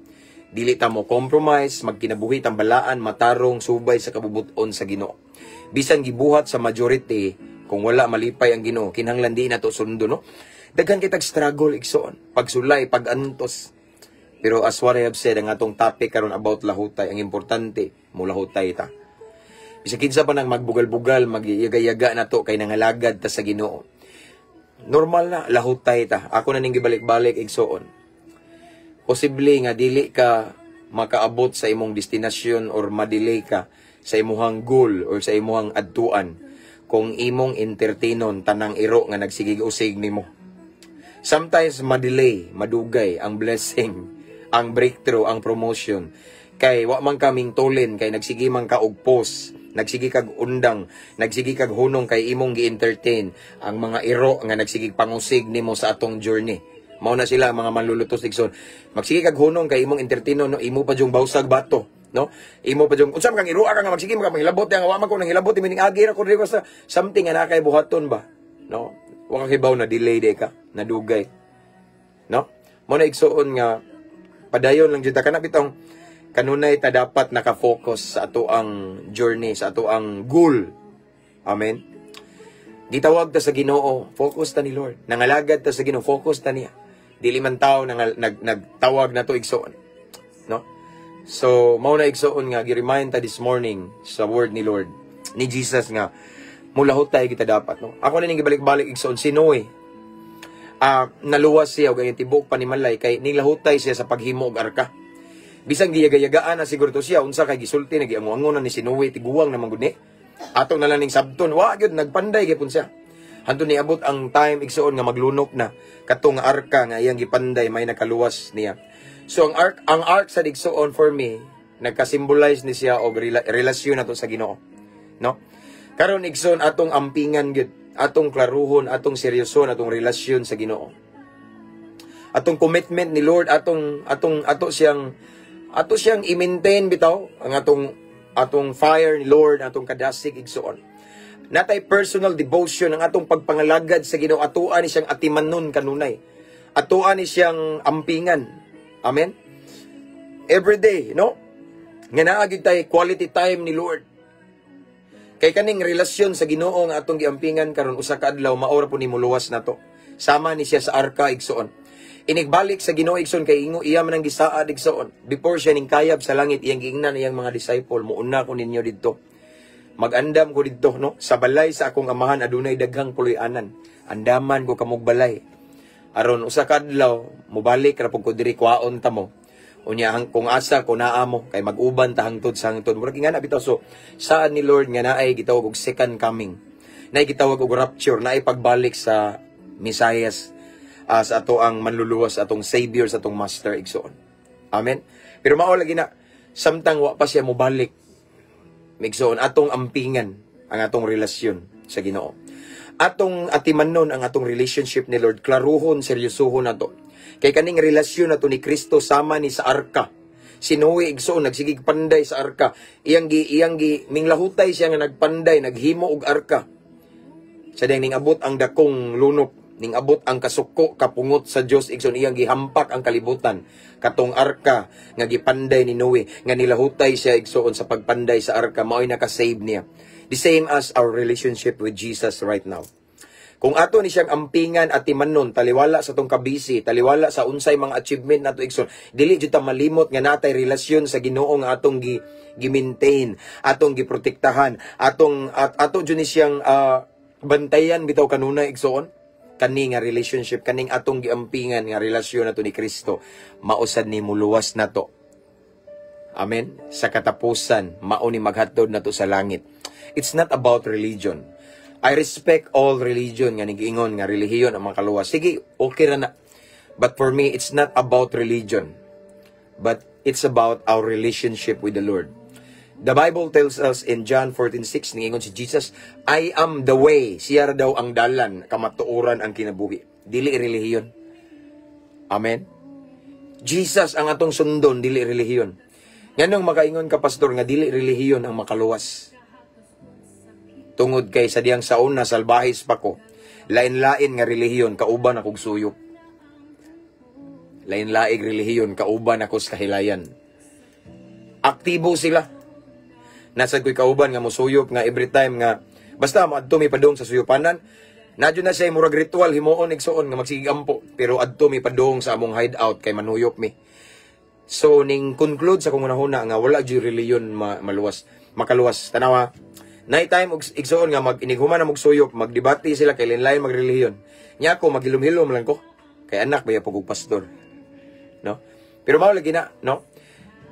Dili ta mo compromise, magkinabuhi tang balaan, matarong, subay sa kabubuton sa Ginoo. Bisan gibuhat sa majority, kung wala malipay ang Ginoo, kinahanglan di na to sundo, no? Daghan kitag struggle, igsoon, pagsulay, pagantos. Pero as what I have said, ang atong topic karon about lahutay, ang importante, mulahutay ta. Bisag kinsa pa nang magbugal-bugal, magyaga-yaga na to kay nangalagad ta sa Ginoo. Normal na, lahutay ta. Ako na ning gibalik-balik, igsoon. Posible nga dili ka makaabot sa imong destinasyon or madelay ka sa imuhang goal or sa imuhang adtuan kung imong entertainon tanang iro nga nagsigig usig nimo. Sometimes madelay, madugay ang blessing, ang breakthrough, ang promotion. Kay wa man kaming tulin kay nagsige man ka og post, Nagsige kag undang, nagsige kag hunong kay imong gi-entertain ang mga iro nga nagsigig pangusig nimo sa atong journey. Mao na sila mga manlulutos, igsoon. Magsige kag hunong kay imong entertain, no, imo pa jung bawsag bato, no? Imo pa jung unsa man kang iroa ka nga magsige man ka manghilabot nga wa man ko nang hilabot mining agi ra ko diri sa something nga naa kay buhaton ba, no? Wa ka kibaw na delay day ka, nadugay. No? Mao na, igsoon, nga padayon lang jud ta kana bitong kanunay ta dapat naka-focus sa ato ang journey, sa ato ang goal. Amen. Gitawag ta sa Ginoo, focus ta ni Lord. Nangalagad ta sa Ginoo, focus ta niya. Dili man tao nang nagtawag na to, igsoon. No? So, mao na, igsoon, nga gi-remind ta this morning sa word ni Lord, ni Jesus nga mulahutay kita dapat, no? Ako na ning gibalik-balik, igsoon, si Noe. Naluwas siya og ang tibuok panimalay kay nilahutay siya sa paghimo og arka. Bisan giyagayagaan na siguro to siya, unsa kay gisulti na giango-ango na ni si Noe, tiguang naman gud ni. Ato na lang ning sabton, wa gyud nagpanday gyapon siya. Hanto niabot ang time, igsoon, nga maglunok na katong arka nga iyang gipanday, may nakaluwas niya. So ang ark sa, igsoon, for me, nagka-symbolize ni siya og relasyon nato sa Ginoo. No? Karon, igsoon, atong ampingan gyud, atong klaruhon, atong seryoson atong relasyon sa Ginoo. Atong commitment ni Lord, atong atong ato siyang i-maintain bitaw ang atong fire ni Lord, atong kadasig, igsoon. Natay personal devotion ang atong pagpangalagad sa Ginoo, atoa ni siyang atimanon kanunay. Atoa ni siyang ampingan. Amen. Every day, no? Nga naa gyud tay quality time ni Lord. Kay kaning relasyon sa Ginoo nga atong giampingan karon, usa ka adlaw mao ra po ni muluwas nato. Sama ni siya sa arka, igsoon. Inigbalik sa Ginoo, igsoon, kay ingo iya man ang gisaad, igsoon. Before siya ning kayab sa langit, iyang giingnan iyang mga disciple, "Muuna ko ninyo didto. Mag-andam ko didto, no? Sa balay sa akong amahan adunay daghang puloy-anan. Andaman ko kamog balay. Aron usa ka adlaw mobalik ra pud ko diri, kwaon ta mo. Unya hang kung asa ko naa mo kay mag-uban ta hangtod sa hangtod." Murag ingana bitaw. So saan ni Lord nga naay gitawag og second coming. Naay gitawag og rapture, naay pagbalik sa Mesayas, sa ato ang manluluwas, atong Savior, sa atong Master, igsoon. Amen. Pero mao lagi na samtang wa pa siya mobalik, igsoon, atong ampingan ang atong relasyon sa Ginoo. Atong atimanon ang atong relationship ni Lord, klaruhon, seryosohon nato. Kay kaning relasyon nato ni Kristo sama ni sa arka. Si Noe, igsoon, nagsigig panday sa arka. Iyang gi minglahutay siya nga nagpanday, naghimo og arka. Sa diyang ning abot ang dakong lunop, ning abot ang kasuko, kapungot sa Dios, igsoon, iyang gihampak ang kalibutan. Katong arka nga gipanday ni Noe, nga nilahutay siya, igsoon, sa pagpanday sa arka, mao'y naka-save niya. The same as our relationship with Jesus right now. Kung ato ni siyang ampingan at timanon, taliwala sa tong kabisi, taliwala sa unsay mga achievement nato, igsoon, dili jud ta malimot nga natay relasyon sa Ginoo nga atong gi gi-maintain, atong giprotektahan, atong at ato jud ni siyang bantayan bitaw kanunay, igsoon. Kani nga relationship, kaning atong giampingan nga relasyon nato ni Kristo, mausad ni muluwas nato. Amen. Sa katapusan, mao ni maghatod nato sa langit. It's not about religion. I respect all religion nga nigiingon nga relihiyon ang mga kaluwas. Sige, okay ra na. But for me, it's not about religion. But it's about our relationship with the Lord. The Bible tells us in John 14:6, niingon si Jesus, "I am the way." Siya ra daw ang dalan, kamatuoran, ang kinabuhi. Dili relihiyon. Amen. Jesus ang atong sundon, dili relihiyon. Nganong makaingon ka, pastor, nga dili relihiyon ang makaluwas? Tungod kay sa diyang sa una, salbahis pa ko, lain-lain nga relihiyon kauban akong suyop. Lain-laing relihiyon kauban ako sa kahilayan. Aktibo sila. Nasa ko'y kauban nga musuyop nga every time nga basta moadto mi padung sa suyupanan, nadyo na siya murag ritual himuon, igsoon, nga magsigampo, pero adto mi padung sa among hideout kay manuyop mi. So ning conclude sa kong hunahuna nga wala jud relihiyon maluwas, makaluwas. Tanawa. Night time og, igsoon, nga mag inighuman na magsuyop, magdebate sila kay lain magrelihiyon. Nya ako maghilom-hilom lang ko. Kay anak baya pug og pastor. No? Pero mao lagi na, no?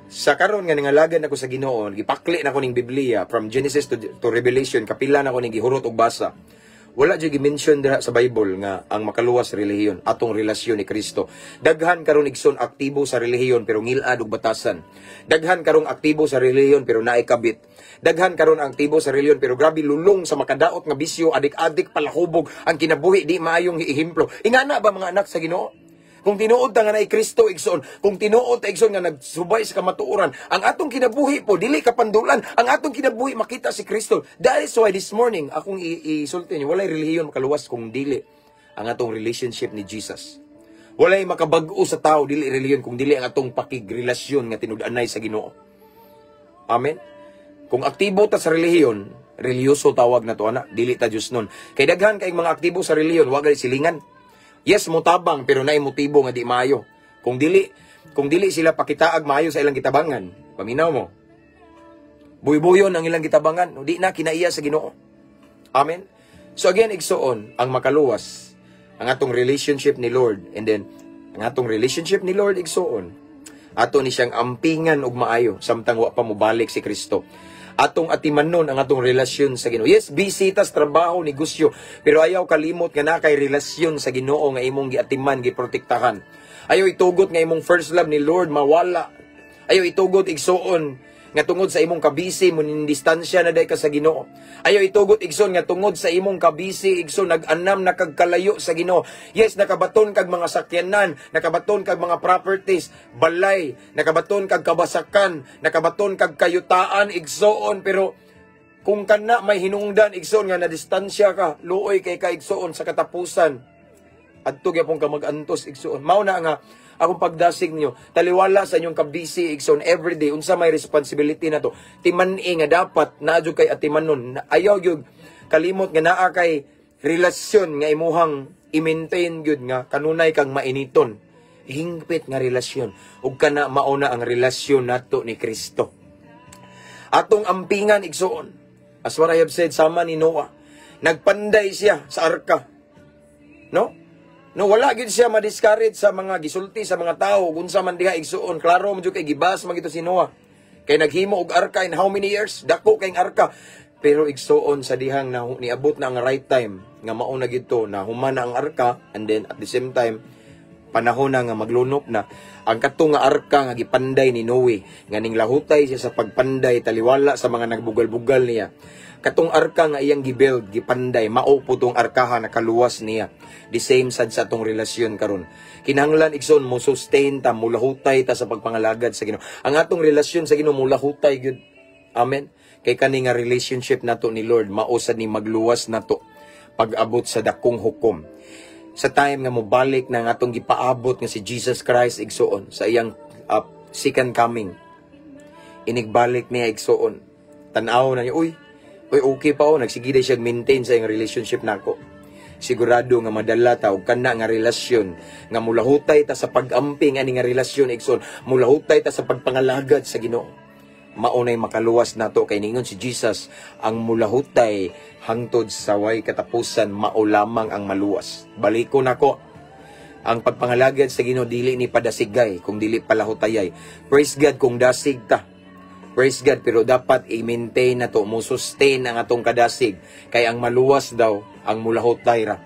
Sa karon nga nangalagan ako sa Ginoo, gipakli na ko ning Biblia from Genesis to Revelation, kapila na ko ning gihurot og basa. Wala jud gi-mention dira sa Bible nga ang makaluwas relihiyon, atong relasyon ni Kristo. Daghan karon, igsoon, aktibo sa relihiyon pero ngilad og batasan. Daghan karon aktibo sa relihiyon pero naay kabit. Daghan karon aktibo sa relihiyon pero grabe lulong sa makadaot nga bisyo, adik-adik, palahubog, ang kinabuhi di maayong ehemplo. Ingana ba, mga anak sa Ginoo? Kung tinuod ta nga naay Kristo, igsoon, kung tinuod ta, igsoon, nga nagsubay sa kamatuoran, ang atong kinabuhi po dili kapandulan, ang atong kinabuhi makita si Kristo. That is why this morning akong isulti niyo, walay relihiyon makaluwas kung dili ang atong relationship ni Jesus. Walay makabag-o sa tao dili relihiyon kung dili ang atong pakigrelasyon nga tinud-anay sa Ginoo. Amen. Kung aktibo ta sa relihiyon, relihiyoso tawag na to ana, dili ta Diyos nun. Kay daghan kay mga aktibo sa relihiyon, wa gali silingan. Yes, motabang pero naay motibo nga di maayo. Kung dili sila pakitaag maayo sa ilang gitabangan, paminaw mo. Buybuyon ang ilang gitabangan, no, di na kinaiya sa Ginoo. Amen. So again, igsoon, ang makaluwas ang atong relationship ni Lord, and then ang atong relationship ni Lord, igsoon, ato ni siyang ampingan og maayo samtang wa pa mobalik si Kristo. Atong atimanon ang atong relasyon sa Ginoo. Yes, busy tas trabaho, negosyo, pero ayaw kalimot nga naa kay relasyon sa Ginoo nga imong giatiman, giprotektahan. Ayaw itugot nga imong first love ni Lord mawala. Ayaw itugot, igsoon, nga tungod sa imong kabisi mo distansya na day ka sa Ginoo. Ayaw itugot, igsoon, nga tungod sa imong kabisi, igsoon, nag-anam na kag kalayo sa Ginoo. Yes, nakabaton kag mga sakyanan, nakabaton kag mga properties, balay, nakabaton kag kabasakan, nakabaton kag kayutaan, igsoon, pero kung kana may hinungdan, igsoon, nga na distansya ka, luoy kay ka, igsoon, sa katapusan. Adto gyapon ka mag-antos, igsoon. Mao na nga akong pagdasig niyo, taliwala sa inyong kabisi, igsoon, everyday unsa may responsibility na to. Timan-i nga dapat naa jud kay atimanon. Ayaw gyud kalimot nga naa kay relasyon nga imuhang i-maintain gyud nga kanunay kang mainiton. Hingpit nga relasyon ug kana mauna ang relasyon nato ni Kristo. Atong ampingan, igsoon. As what I have said, sama ni Noah. Nagpanday siya sa arka. No? No, wala gyud siya ma-discourage sa mga gisulti sa mga tao kung sa man diha, igsuon. Klaro mo jud kay gibas man gito si Noah. Kay naghimo og arka in how many years? Dako kay arka. Pero igsuon, sa dihang na niabot na ang right time nga mao na gito na human na ang arka, and then at the same time panahon na nga maglunop na ang kato nga arka nga gipanday ni Noe, nga ning lahutay siya sa pagpanday taliwala sa mga nagbugal-bugal niya. Katong arka nga iyang gibuild, gipanday, mao po tong arkaha nakaluwas niya. The same sad sa atong relasyon karon. Kinahanglan, igsoon, mo sustain ta, mulahutay ta sa pagpangalagad sa Ginoo. Ang atong relasyon sa Ginoo mulahutay gyud. Amen. Kay kani nga relationship nato ni Lord mao sad ni magluwas nato pag-abot sa dakong hukom. Sa time nga mobalik na ang atong gipaabot nga si Jesus Christ, igsoon, sa iyang second coming. Inigbalik niya, igsoon. Tan-aw na niya, "Uy, uy, okay pa oh, nagsige siya maintain sa iyang relationship nako." Sigurado nga madala ta og kana nga relasyon nga mulahutay ta sa pag-amping ani nga relasyon, igsoon, mulahutay ta sa pagpangalagad sa Ginoo. Mao nay makaluwas nato kay ningon si Jesus, ang mulahutay hangtod sa way katapusan mao lamang ang maluwas. Baliko nako. Ang pagpangalagad sa Ginoo dili ni padasigay kung dili palahutayay. Praise God kung dasig ta. Praise God, pero dapat i-maintain na to, mo sustain ang atong kadasig kay ang maluwas daw ang mulahutay ra.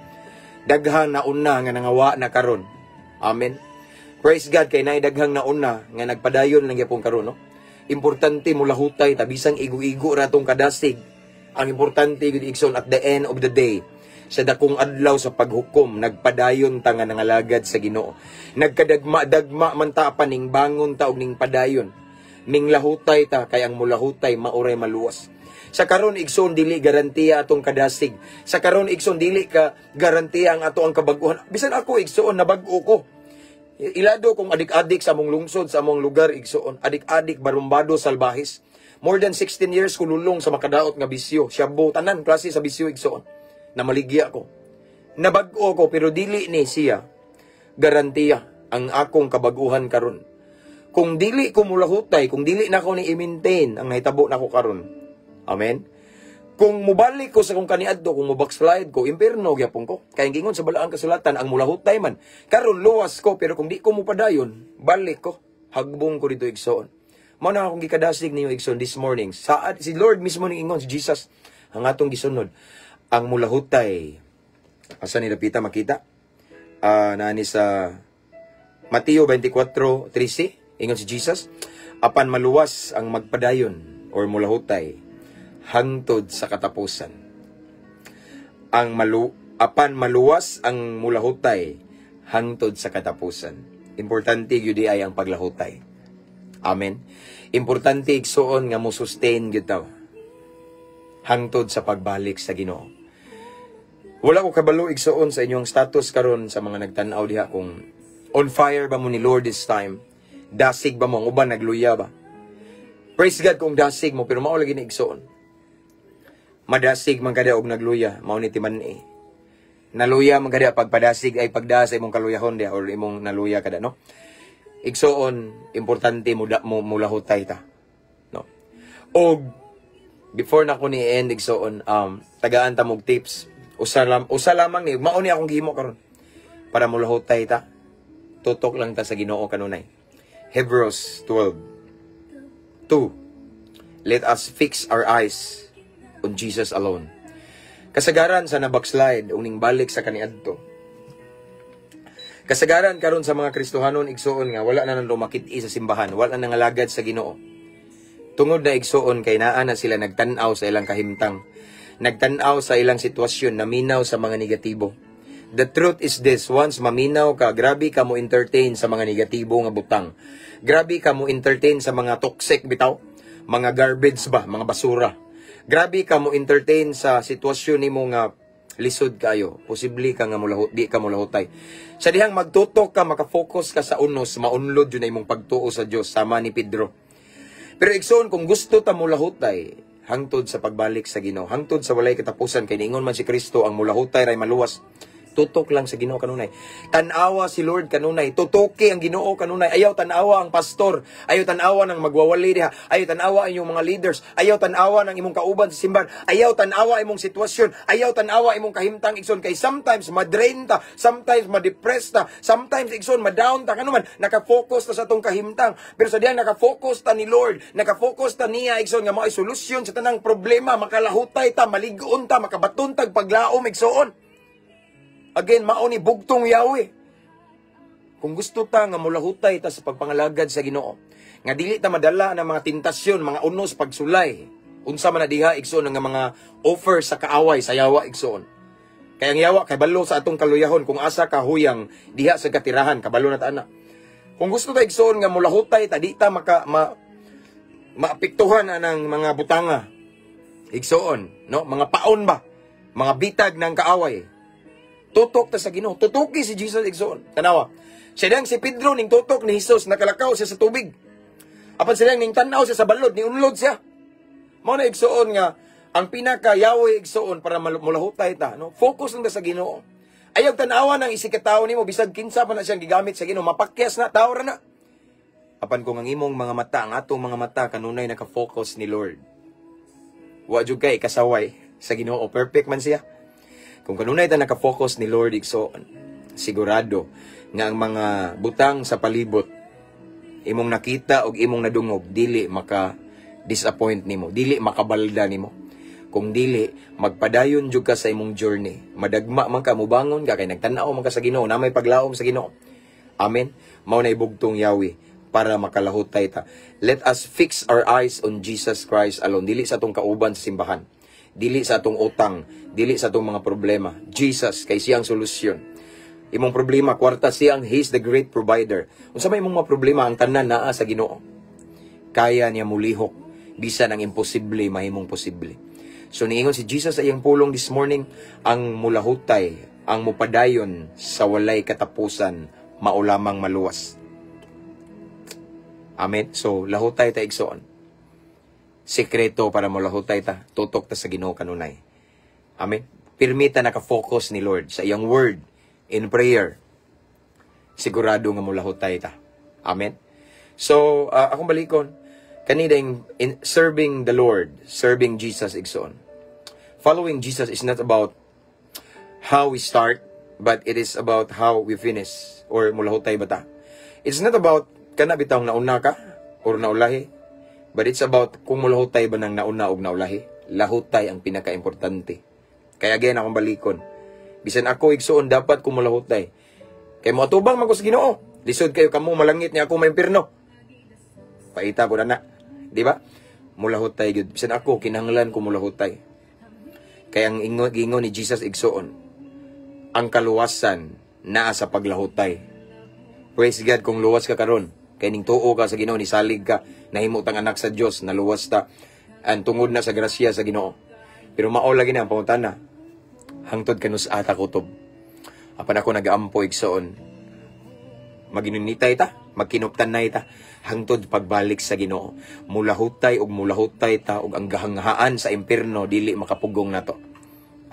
Daghang nauna nga nangawa na karon. Amen. Praise God kay naay daghang nauna nga nagpadayon lang gyapon karon, no. Importante mulahutay ta bisang igo-igo ra tong kadasig. Ang importante gyud, igsoon, at the end of the day, sa dakong adlaw sa paghukom, nagpadayon ta nga nangalagad sa Ginoo. Nagkadagma-dagma man ta pa ning bangon ta og ning padayon. Ning lahutay ta kay ang mulahutay mao ray maluwas. Sa karon, igsoon, dili garantiya atong kadasig. Sa karon, igsoon, dili ka garantiya ang ato ang kabag-uhan. Bisan ako, igsoon, nabag-o ko. Ilado kung adik-adik sa among lungsod, sa among lugar, igsoon. Adik-adik, barumbado, salbahis. More than 16 years ko lulong sa makadaot nga bisyo. Shabu, tanan klase sa bisyo, igsoon. Namaligya ko. Nabag-o ko pero dili ni siya garantiya ang akong kabaguhan karon. Kung dili ko mulahutay, kung dili na ako ni i-maintain ang nahitabo nako karon. Amen. Kung mubalik ko sa kung kaniadto, kung mo-backslide ko, impierno gyapon ko. Kay ang gingon sa balaang kasulatan, ang mulahutay man. Karon luwas ko, pero kung di ko mupadayon, balik ko. Hagbong ko dito, igsoon. Mao na akong gikadasig ninyo, igsoon, this morning. Saad si Lord mismo ning ingon, si Jesus, ang atong gisunod. Ang mulahutay, asa ni dapita makita? Naani sa Mateo 24:13, ingon si Jesus, "Apan maluwas ang magpadayon or mulahutay hangtod sa katapusan." Ang malu apan maluwas ang mulahutay hangtod sa katapusan. Importante gyud ay ang paglahutay. Amen. Importante, igsuon, nga mo sustain gyud ta hangtod sa pagbalik sa Ginoo. Wala ko kabalo, igsuon, sa inyong status karon sa mga nagtan-aw diha, kung on fire ba mo ni Lord this time. Dasig ba mo? Ang uban nagluya ba? Praise God kung dasig mo, pero mao lagi ni, igsuon. Madasig man kada og nagluya, mao ni timan-i. Naluya man kada pagpadasig ay pagda sa imong kaluyahon diha or imong naluya kada, no? Igsuon, importante mo da, mo mulahutay ta. No? Og before na ko ni end, igsuon, tagaan ta mog tips. Usa lamang ni, mao ni akong gihimo karon para mulahutay ta. Tutok lang ta sa Ginoo kanunay. Hebrews 12:2. "Let us fix our eyes on Jesus alone." Kasagaran sa na-backslide uning balik sa kaniadto. Kasagaran karon sa mga Kristohanon, igsuon, nga wala na nang lumakit-i sa simbahan, wala na nangalagad sa Ginoo. Tungod na, igsuon, kay naa na sila nagtan-aw sa ilang kahimtang. Nagtan-aw sa ilang sitwasyon, naminaw sa mga negatibo. The truth is this, once maminaw ka, grabe ka mo entertain sa mga negatibo nga butang. Grabe ka mo entertain sa mga toxic bitaw, mga garbage ba, mga basura. Grabe ka mo entertain sa sitwasyon nimo nga lisod kayo. Posible ka nga mulahot, di ka mulahutay. Sa dihang magtutok ka, makafocus ka sa unos, maunlod yun na imong pagtuo sa Dios sama ni Pedro. Pero igsoon, kung gusto ta mulahutay, hangtod sa pagbalik sa Ginoo, hangtod sa walay katapusan, kay niingon man si Kristo, ang mulahutay ray maluwas. Tutok lang sa Ginoo kanunay. Tan-awa si Lord kanunay. Tutoki ang Ginoo kanunay. Ayaw tan-awa ang pastor. Ayaw tan-awa ng magwawali diha. Ayaw tan-awa ang inyong mga leaders. Ayaw tan-awa ng imong kauban sa simbahan. Ayaw tan-awa imong sitwasyon. Ayaw tan-awa imong kahimtang, igsoon, kay sometimes madrain ta, sometimes ma-depress ta, sometimes, igsoon, ma-down ta kanuman naka-focus ta sa atong kahimtang. Pero sa dihang naka-focus ta ni Lord, naka-focus ta niya, igsoon, nga mao'y solusyon sa tanang problema, makalahutay ta, maligoon ta, makabaton tag paglaom, igsoon. Again, mao ni bugtong Yahweh. Kung gusto ta nga mulahutay ta sa pagpangalagad sa Ginoo, nga dili ta madala ng mga tentasyon, mga unos pagsulay, unsa man na diha, igsoon, nga mga offer sa kaaway, sa yawa, igsoon. Kaya ang yawa kay balo sa atong kaluyahon kung asa ka huyang diha sa katirahan, kabalo na ta ana. Kung gusto ta, igsoon, nga mulahutay ta, di ta maka maapektuhan anang mga butanga. Igsoon, no? Mga paon ba? Mga bitag ng kaaway. Tutok ta sa Ginoo. Tutuki si Jesus, igsoon. Tanawa. Siya si Pedro ning tutok ni Jesus, nakalakaw siya sa tubig. Apan siya ning tan-aw siya sa balod, ni unlod siya. Mao na, igsoon, nga ang pinaka Yahweh, igsoon, para mulahutay ta, no? Focus lang ta sa Ginoo. Ayaw tan-awa ng isikatawo nimo, bisag kinsa pa na siyang gigamit sa Ginoo, mapakyas na tawo ra na. Apan kung ang imong mga mata, ang atong mga mata kanunay naka-focus ni Lord. Wa jud kay kasaway sa Ginoo, perfect man siya. Kung kanunay ta naka-focus ni Lord, igsoon, sigurado nga ang mga butang sa palibot imong nakita og imong nadungog dili maka disappoint nimo, dili makabalda nimo. Kung dili, magpadayon jud ka sa imong journey. Madagma man ka, mubangon ka kay nagtan-aw man ka sa Ginoo, na may paglaom sa Ginoo. Amen. Mao na ibugtong Yahweh para makalahutay ta. Let us fix our eyes on Jesus Christ alone. Dili sa atong kauban sa simbahan. Dili sa atong utang, dili sa atong mga problema. Jesus kay siyang solusyon. Imong problema kwarta, siyang He's the great provider. Unsa may imong mga problema, ang tanan naa sa Ginoo. Kaya niya mulihok bisan ang imposible mahimong posible. So niingon si Jesus sa iyang pulong this morning, ang mulahutay, ang mupadayon sa walay katapusan, mao lamang maluwas. Amen. So lahutay ta, igsoon. Sekreto para mulahutay ta, tutok ta sa Ginoo kanunay. Amen. Pirmita naka-focus ni Lord sa iyang word in prayer. Sigurado nga mulahutay ta. Amen. So, akong balikon, kanina in serving the Lord, serving Jesus, igsoon. Following Jesus is not about how we start, but it is about how we finish or mulahutay ba ta. It's not about kana bitawng nauna ka or naulahi, but it's about kung mulahutay ba ng nauna og naulahi. Lahutay ang pinaka-importante. Kaya again, akong balikon. Bisan ako, igsuon, dapat ko mulahutay. Kay moatubang man ko sa Ginoo. Lisod kayo kamo malangit niya, ako maimpirno. Paita ko na na. Di ba? Mulahutay gyud. Bisan ako, kinahanglan ko mulahutay. Kaya ang ingo, gingon ni Jesus, igsuon, ang kaluwasan naa sa paglahutay. Praise God kung luwas ka karon. Kay ning tuo ka sa Ginoo, nisalig ka, nahimo tang anak sa Dios, naluwas ta. Ang tungod na sa grasya sa Ginoo. Pero mao lagi na ang pangutana. Hangtod kanus-a ta kutob? Apan ako nagaampo, igsoon. Maginunitay ta, magkinuptanay ta hangtod pagbalik sa Ginoo. Mulahutay og mulahutay ta og ang gahanghaan sa impierno dili makapugong nato.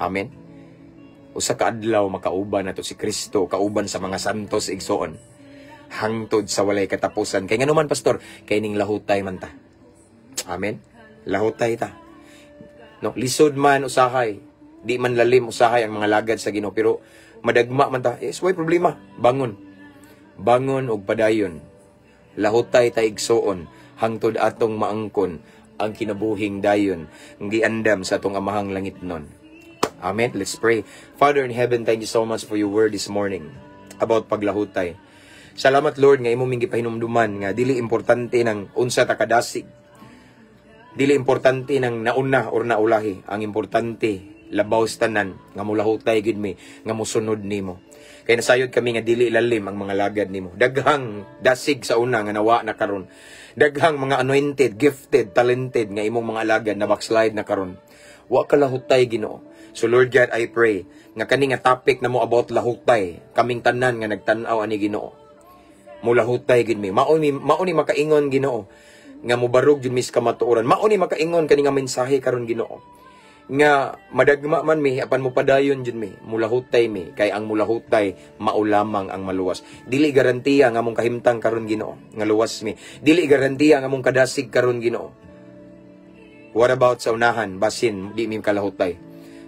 Amen. Usa ka adlaw makauban nato si Kristo, kauban sa mga santos, igsoon. Hangtod sa walay katapusan. Kay ngano man, Pastor? Kay ning lahutay man ta. Amen. Lahutay ta. No, lisod man usahay. Di man lalim usahay ang mga lagad sa Ginoo, pero madagma man ta. Yes, way problema. Bangon. Bangon og padayon. Lahutay ta, igsoon, hangtod atong maangkon ang kinabuhing dayon ang giandam sa atong Amahang langitnon. Amen. Let's pray. Father in heaven, thank you so much for your word this morning about paglahutay. Salamat, Lord, nga imo ming gipahinumduman nga dili importante ng unsa ta kadasig. Dili importante ng nauna or naulahi. Ang importante labaw sa tanan nga mulahutay gid mi, nga musunod nimo. Kay nasayod kami nga dili lalim ang mga lagad nimo. Daghang dasig sa una nga nawa na karon. Daghang mga anointed, gifted, talented nga imong mga alagad na backslide na karon. Wa ka lahutay, Ginoo. So Lord God, I pray nga kani nga topic na mo about lahutay, kaming tanan nga nagtan-aw ani, Ginoo, mulahutay gid mi. Mao ni makaingon, Ginoo, nga mobarog jud mi sa kamatuoran. Mao ni makaingon kani nga mensahe karon, Ginoo, nga madagma man mi apan mopadayon jud mi, mulahutay mi, kay ang mulahutay mao lamang ang maluwas. Dili garantiya nga among kahimtang karon, Ginoo, nga luwas mi. Dili garantiya nga among kadasig karon, Ginoo. What about sa unahan, basin di mi kalahutay?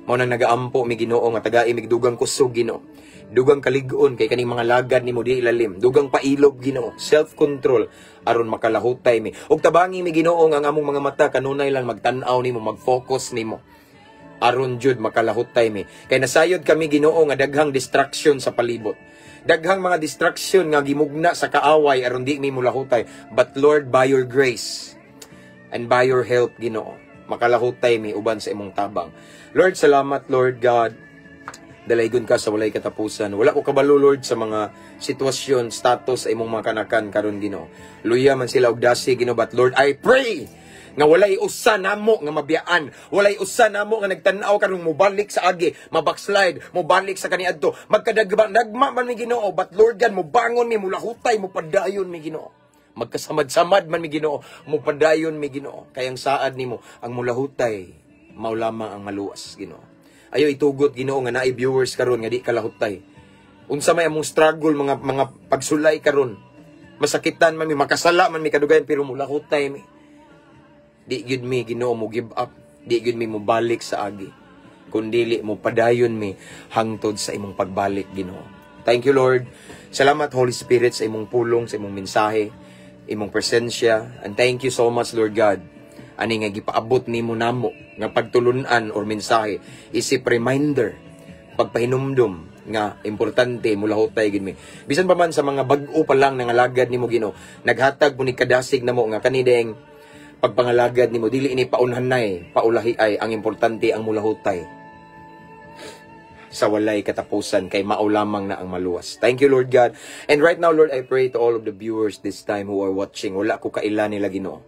Mao nang nagaampo mi, Ginoo, nga tagai mig dugang kusog, Ginoo, dugang kalig-on, kay kaning mga lagad nimo di ilalim, dugang pailob, Ginoo, self-control aron makalahutay mi. Ug tabangi mi, Ginoo, nga ang among mga mata kanunay lang magtan-aw nimo, mag-focus nimo aron jud makalahutay mi. Kay nasayod kami, Ginoo, nga daghang distraction sa palibot. Daghang mga distraction nga gimugna sa kaaway aron di mi mulahutay. But Lord, by your grace and by your help, Ginoo, makalahutay mi uban sa imong tabang. Lord, salamat, Lord God. Dalaygon ka sa walay katapusan. Wala ko kabalo, Lord, sa mga sitwasyon, status sa imong mga kanakan karon, Ginoo. Luya man sila og dasig, Ginoo, but Lord, I pray nga walay usa namo nga mabiyaan, walay usa namo nga nagtan-aw karon mobalik sa agi, mabackslide, mobalik sa kaniadto. Magkadagma dagma man mi, Ginoo, but Lord God, mobangon mi, mulahutay, mopadayon mi, Ginoo. Magkasamad-samad man mi, Ginoo, mopadayon mi, Ginoo, kay ang saad nimo, ang mulahutay mao lamang ang maluwas, Ginoo. Ayo itugot, Ginoo, nga naay viewers karon nga di kalahutay. Unsa may among struggle, mga pagsulay karon, masakitan man mi, makasala man mi kadugayan, pero mulahutay mi. Di gyud mi, Ginoo, mo give up. Di gyud mi mo balik sa agi. Kundili mo padayon mi hangtod sa imong pagbalik, Ginoo. Thank you, Lord. Salamat, Holy Spirit, sa imong pulong, sa imong mensahe, imong presensya. And thank you so much, Lord God. Ani nga gipaabot nimo namo nga pagtulunan or mensahe isip reminder, pagpahinumdum nga importante mulahutay gid mi. Bisan pa man sa mga bag-o pa lang nangalagad nimo, Ginoo, naghatag mo ni kadasig namo nga kani deng pagpangalagad nimo dili ini paunhanay, paulahi ay ang importante ang mulahutay sa walay katapusan kay mao lamang na ang maluwas. Thank you, Lord God. And right now, Lord, I pray to all of the viewers this time who are watching. Wala ko kaila nila, Ginoo.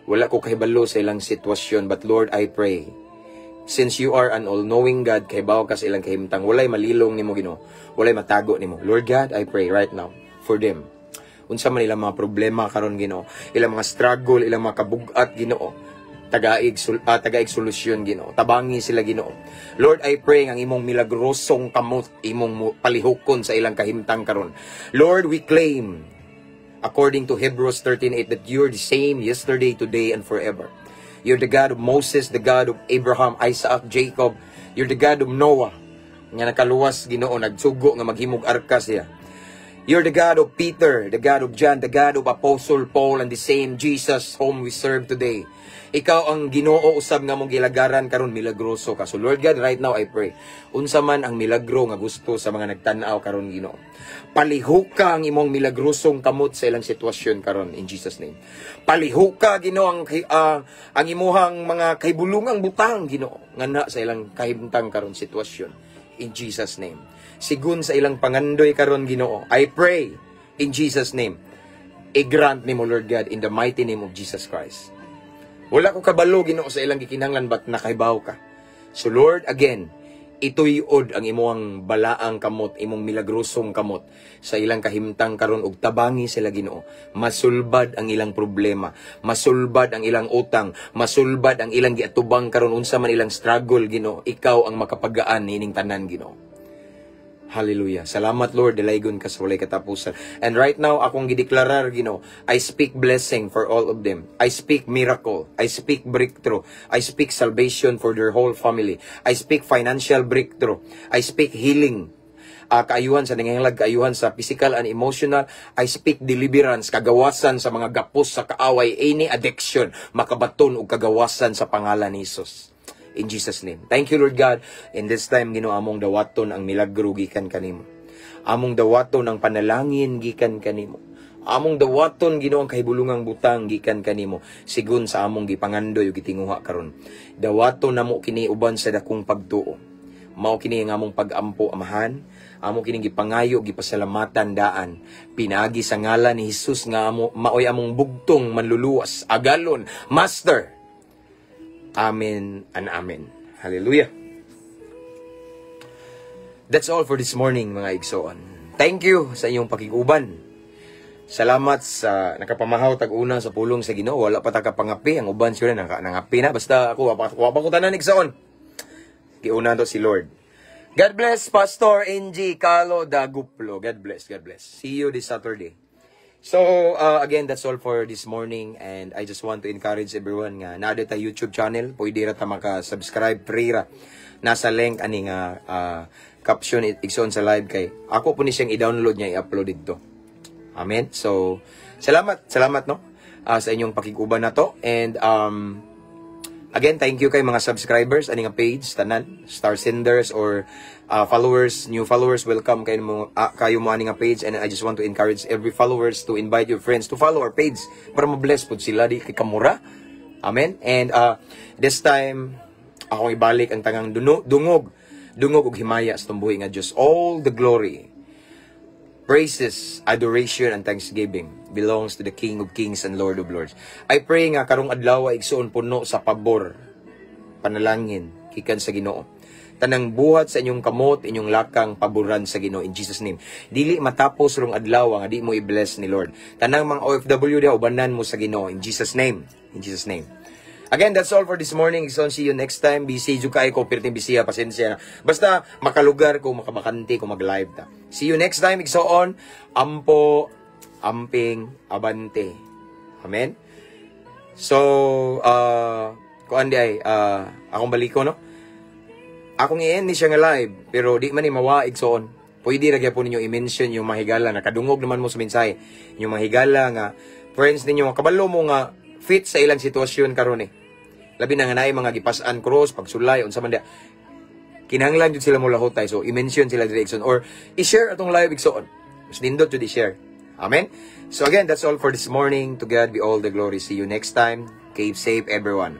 Wala ko kahibalo sa ilang sitwasyon, but Lord, I pray, since you are an all-knowing God, kay ka sa ilang kahimtang, walay malilong nimo, Ginoo. Walay matago nimo. Lord God, I pray right now for them. Unsa man ilang mga problema karon, Ginoo, ilang mga struggle, ilang mga kabugat, Ginoo, tagaig solusyon, Ginoo. Tabangi sila, Ginoo. Lord, I pray ang imong milagrosong kamot imong palihukon sa ilang kahimtang karon. Lord, we claim according to Hebrews 13:8 that you're the same yesterday, today, and forever. You're the God of Moses, the God of Abraham, Isaac, Jacob. You're the God of Noah nga nakaluwas, Ginoo, nagsugo nga maghimog arka siya. You're the God of Peter, the God of John, the God of Apostle Paul, and the same Jesus whom we serve today. Ikaw ang Ginoo usab nga among gilagaran karon, milagroso ka. So Lord God, right now I pray, unsa man ang milagro nga gusto sa mga nagtan-aw karon, Ginoo. Palihuka ang imong milagrosong kamot sa ilang sitwasyon karon in Jesus' name. Palihuka, Ginoo, ang imuhang mga kahibulungang butang, Ginoo, ngana sa ilang kahimtang karon, sitwasyon in Jesus' name. Sigun sa ilang pangandoy karon, Ginoo, I pray in Jesus' name. I-grant nimo, Lord God, in the mighty name of Jesus Christ. Wala ko kabalo, Ginoo, sa ilang gikinahanglan, but nakahibaw ka. So Lord, again, ituyod ang imong balaang kamot, imong milagrosong kamot sa ilang kahimtang karon ug tabangi sila, Ginoo. Masulbad ang ilang problema, masulbad ang ilang utang, masulbad ang ilang giatubang karon, unsa man ilang struggle, Ginoo. Ikaw ang makapagaan niining tanan, Ginoo. Hallelujah. Salamat, Lord, dalaygon ka sa walay katapusan. And right now, akong gideklarar, Ginoo, I speak blessing for all of them. I speak miracle. I speak breakthrough. I speak salvation for their whole family. I speak financial breakthrough. I speak healing. Kaayuhan sa nanganglag, kaayuhan sa physical and emotional. I speak deliverance, kagawasan sa mga gapos sa kaaway, any addiction, makabaton og kagawasan sa pangalan ni Jesus. In Jesus' name. Thank you, Lord God. In this time, Ginoo, among dawaton ang milagro gikan kanimo. Among dawaton ang panalangin gikan kanimo. Among dawaton, Ginoo, ang kahibulungang butang gikan kanimo sigun sa among gipangandoy ug gitinguha karon. Dawaton namo kini uban sa dakong pagtuo. Mao kini ang among pag-ampo, Amahan. Amo kining gipangayo, gipasalamatan daan. Pinaagi sa ngalan ni Jesus nga amo maoy among bugtong manluluwas, agalon, Master. Amen and amen. Hallelujah. That's all for this morning, mga igsoon. Thank you sa inyong pakiguban. Salamat sa nakapamahaw tag una sa pulong sa Ginoo. Wala pa ta kapangapi, ang uban sila nangapi na. Basta ako, wa pa ko tanan, igsoon. Giuna to si Lord. God bless, Pastor NG Carlo Daguplo. God bless, God bless. See you this Saturday. So, again, that's all for this morning and I just want to encourage everyone nga naa ta YouTube channel, pwede ra ta maka-subscribe, free ra. Nasa link ani nga caption, igsoon, sa live kay ako po ni siyang i-download niya, i-upload dito. Amen. So, salamat, salamat, no, sa inyong pakiguban na to and again, thank you kay mga subscribers ani nga page tanan, star senders or followers, new followers, welcome kayo mo ani nga page. And I just want to encourage every followers to invite your friends to follow our page para ma-bless pud sila, di kay kamura. Amen. And this time akong ibalik ang tangang dungog ug himaya sa tumbuhi nga Dios. All the glory, praises, adoration, and thanksgiving belongs to the King of Kings and Lord of Lords. I pray nga karong adlaw, igsoon, puno sa pabor, panalangin, gikan sa Ginoo. Tanang buhat sa inyong kamot, inyong lakang, paboran sa Ginoo in Jesus' name. Dili matapos rong adlaw nga di mo i-bless ni Lord. Tanang mga OFW diha, ubanan mo sa Ginoo in Jesus' name. In Jesus' name. Again, that's all for this morning. So, see you next time. Busy jud kaayo ko, perting busy, pasensya na. Basta makalugar ko, makabakante ko, mag-live ta. See you next time, igsoon. Ampo, amping, abante. Amen? So, kuan di ay, akong baliko, no? Akong i-end ni siya nga live, pero di man ni mawa, igsoon. Pwede ra gyapon ninyo i-mention yung mga higala, nakadungog naman mo sa mensahe. Yung mga higala nga, friends ninyo, kabalo mo nga, fit sa ilang sitwasyon karon eh. Labi na nga naay mga gipas-an cross, pagsulay, unsa man diya. Kinahanglan jud sila mo lahotay. So, i-mention sila direction or i-share atong live, igsoon. Mas nindot jud i-share. Amen? So again, that's all for this morning. To God be all the glory. See you next time. Keep safe, everyone.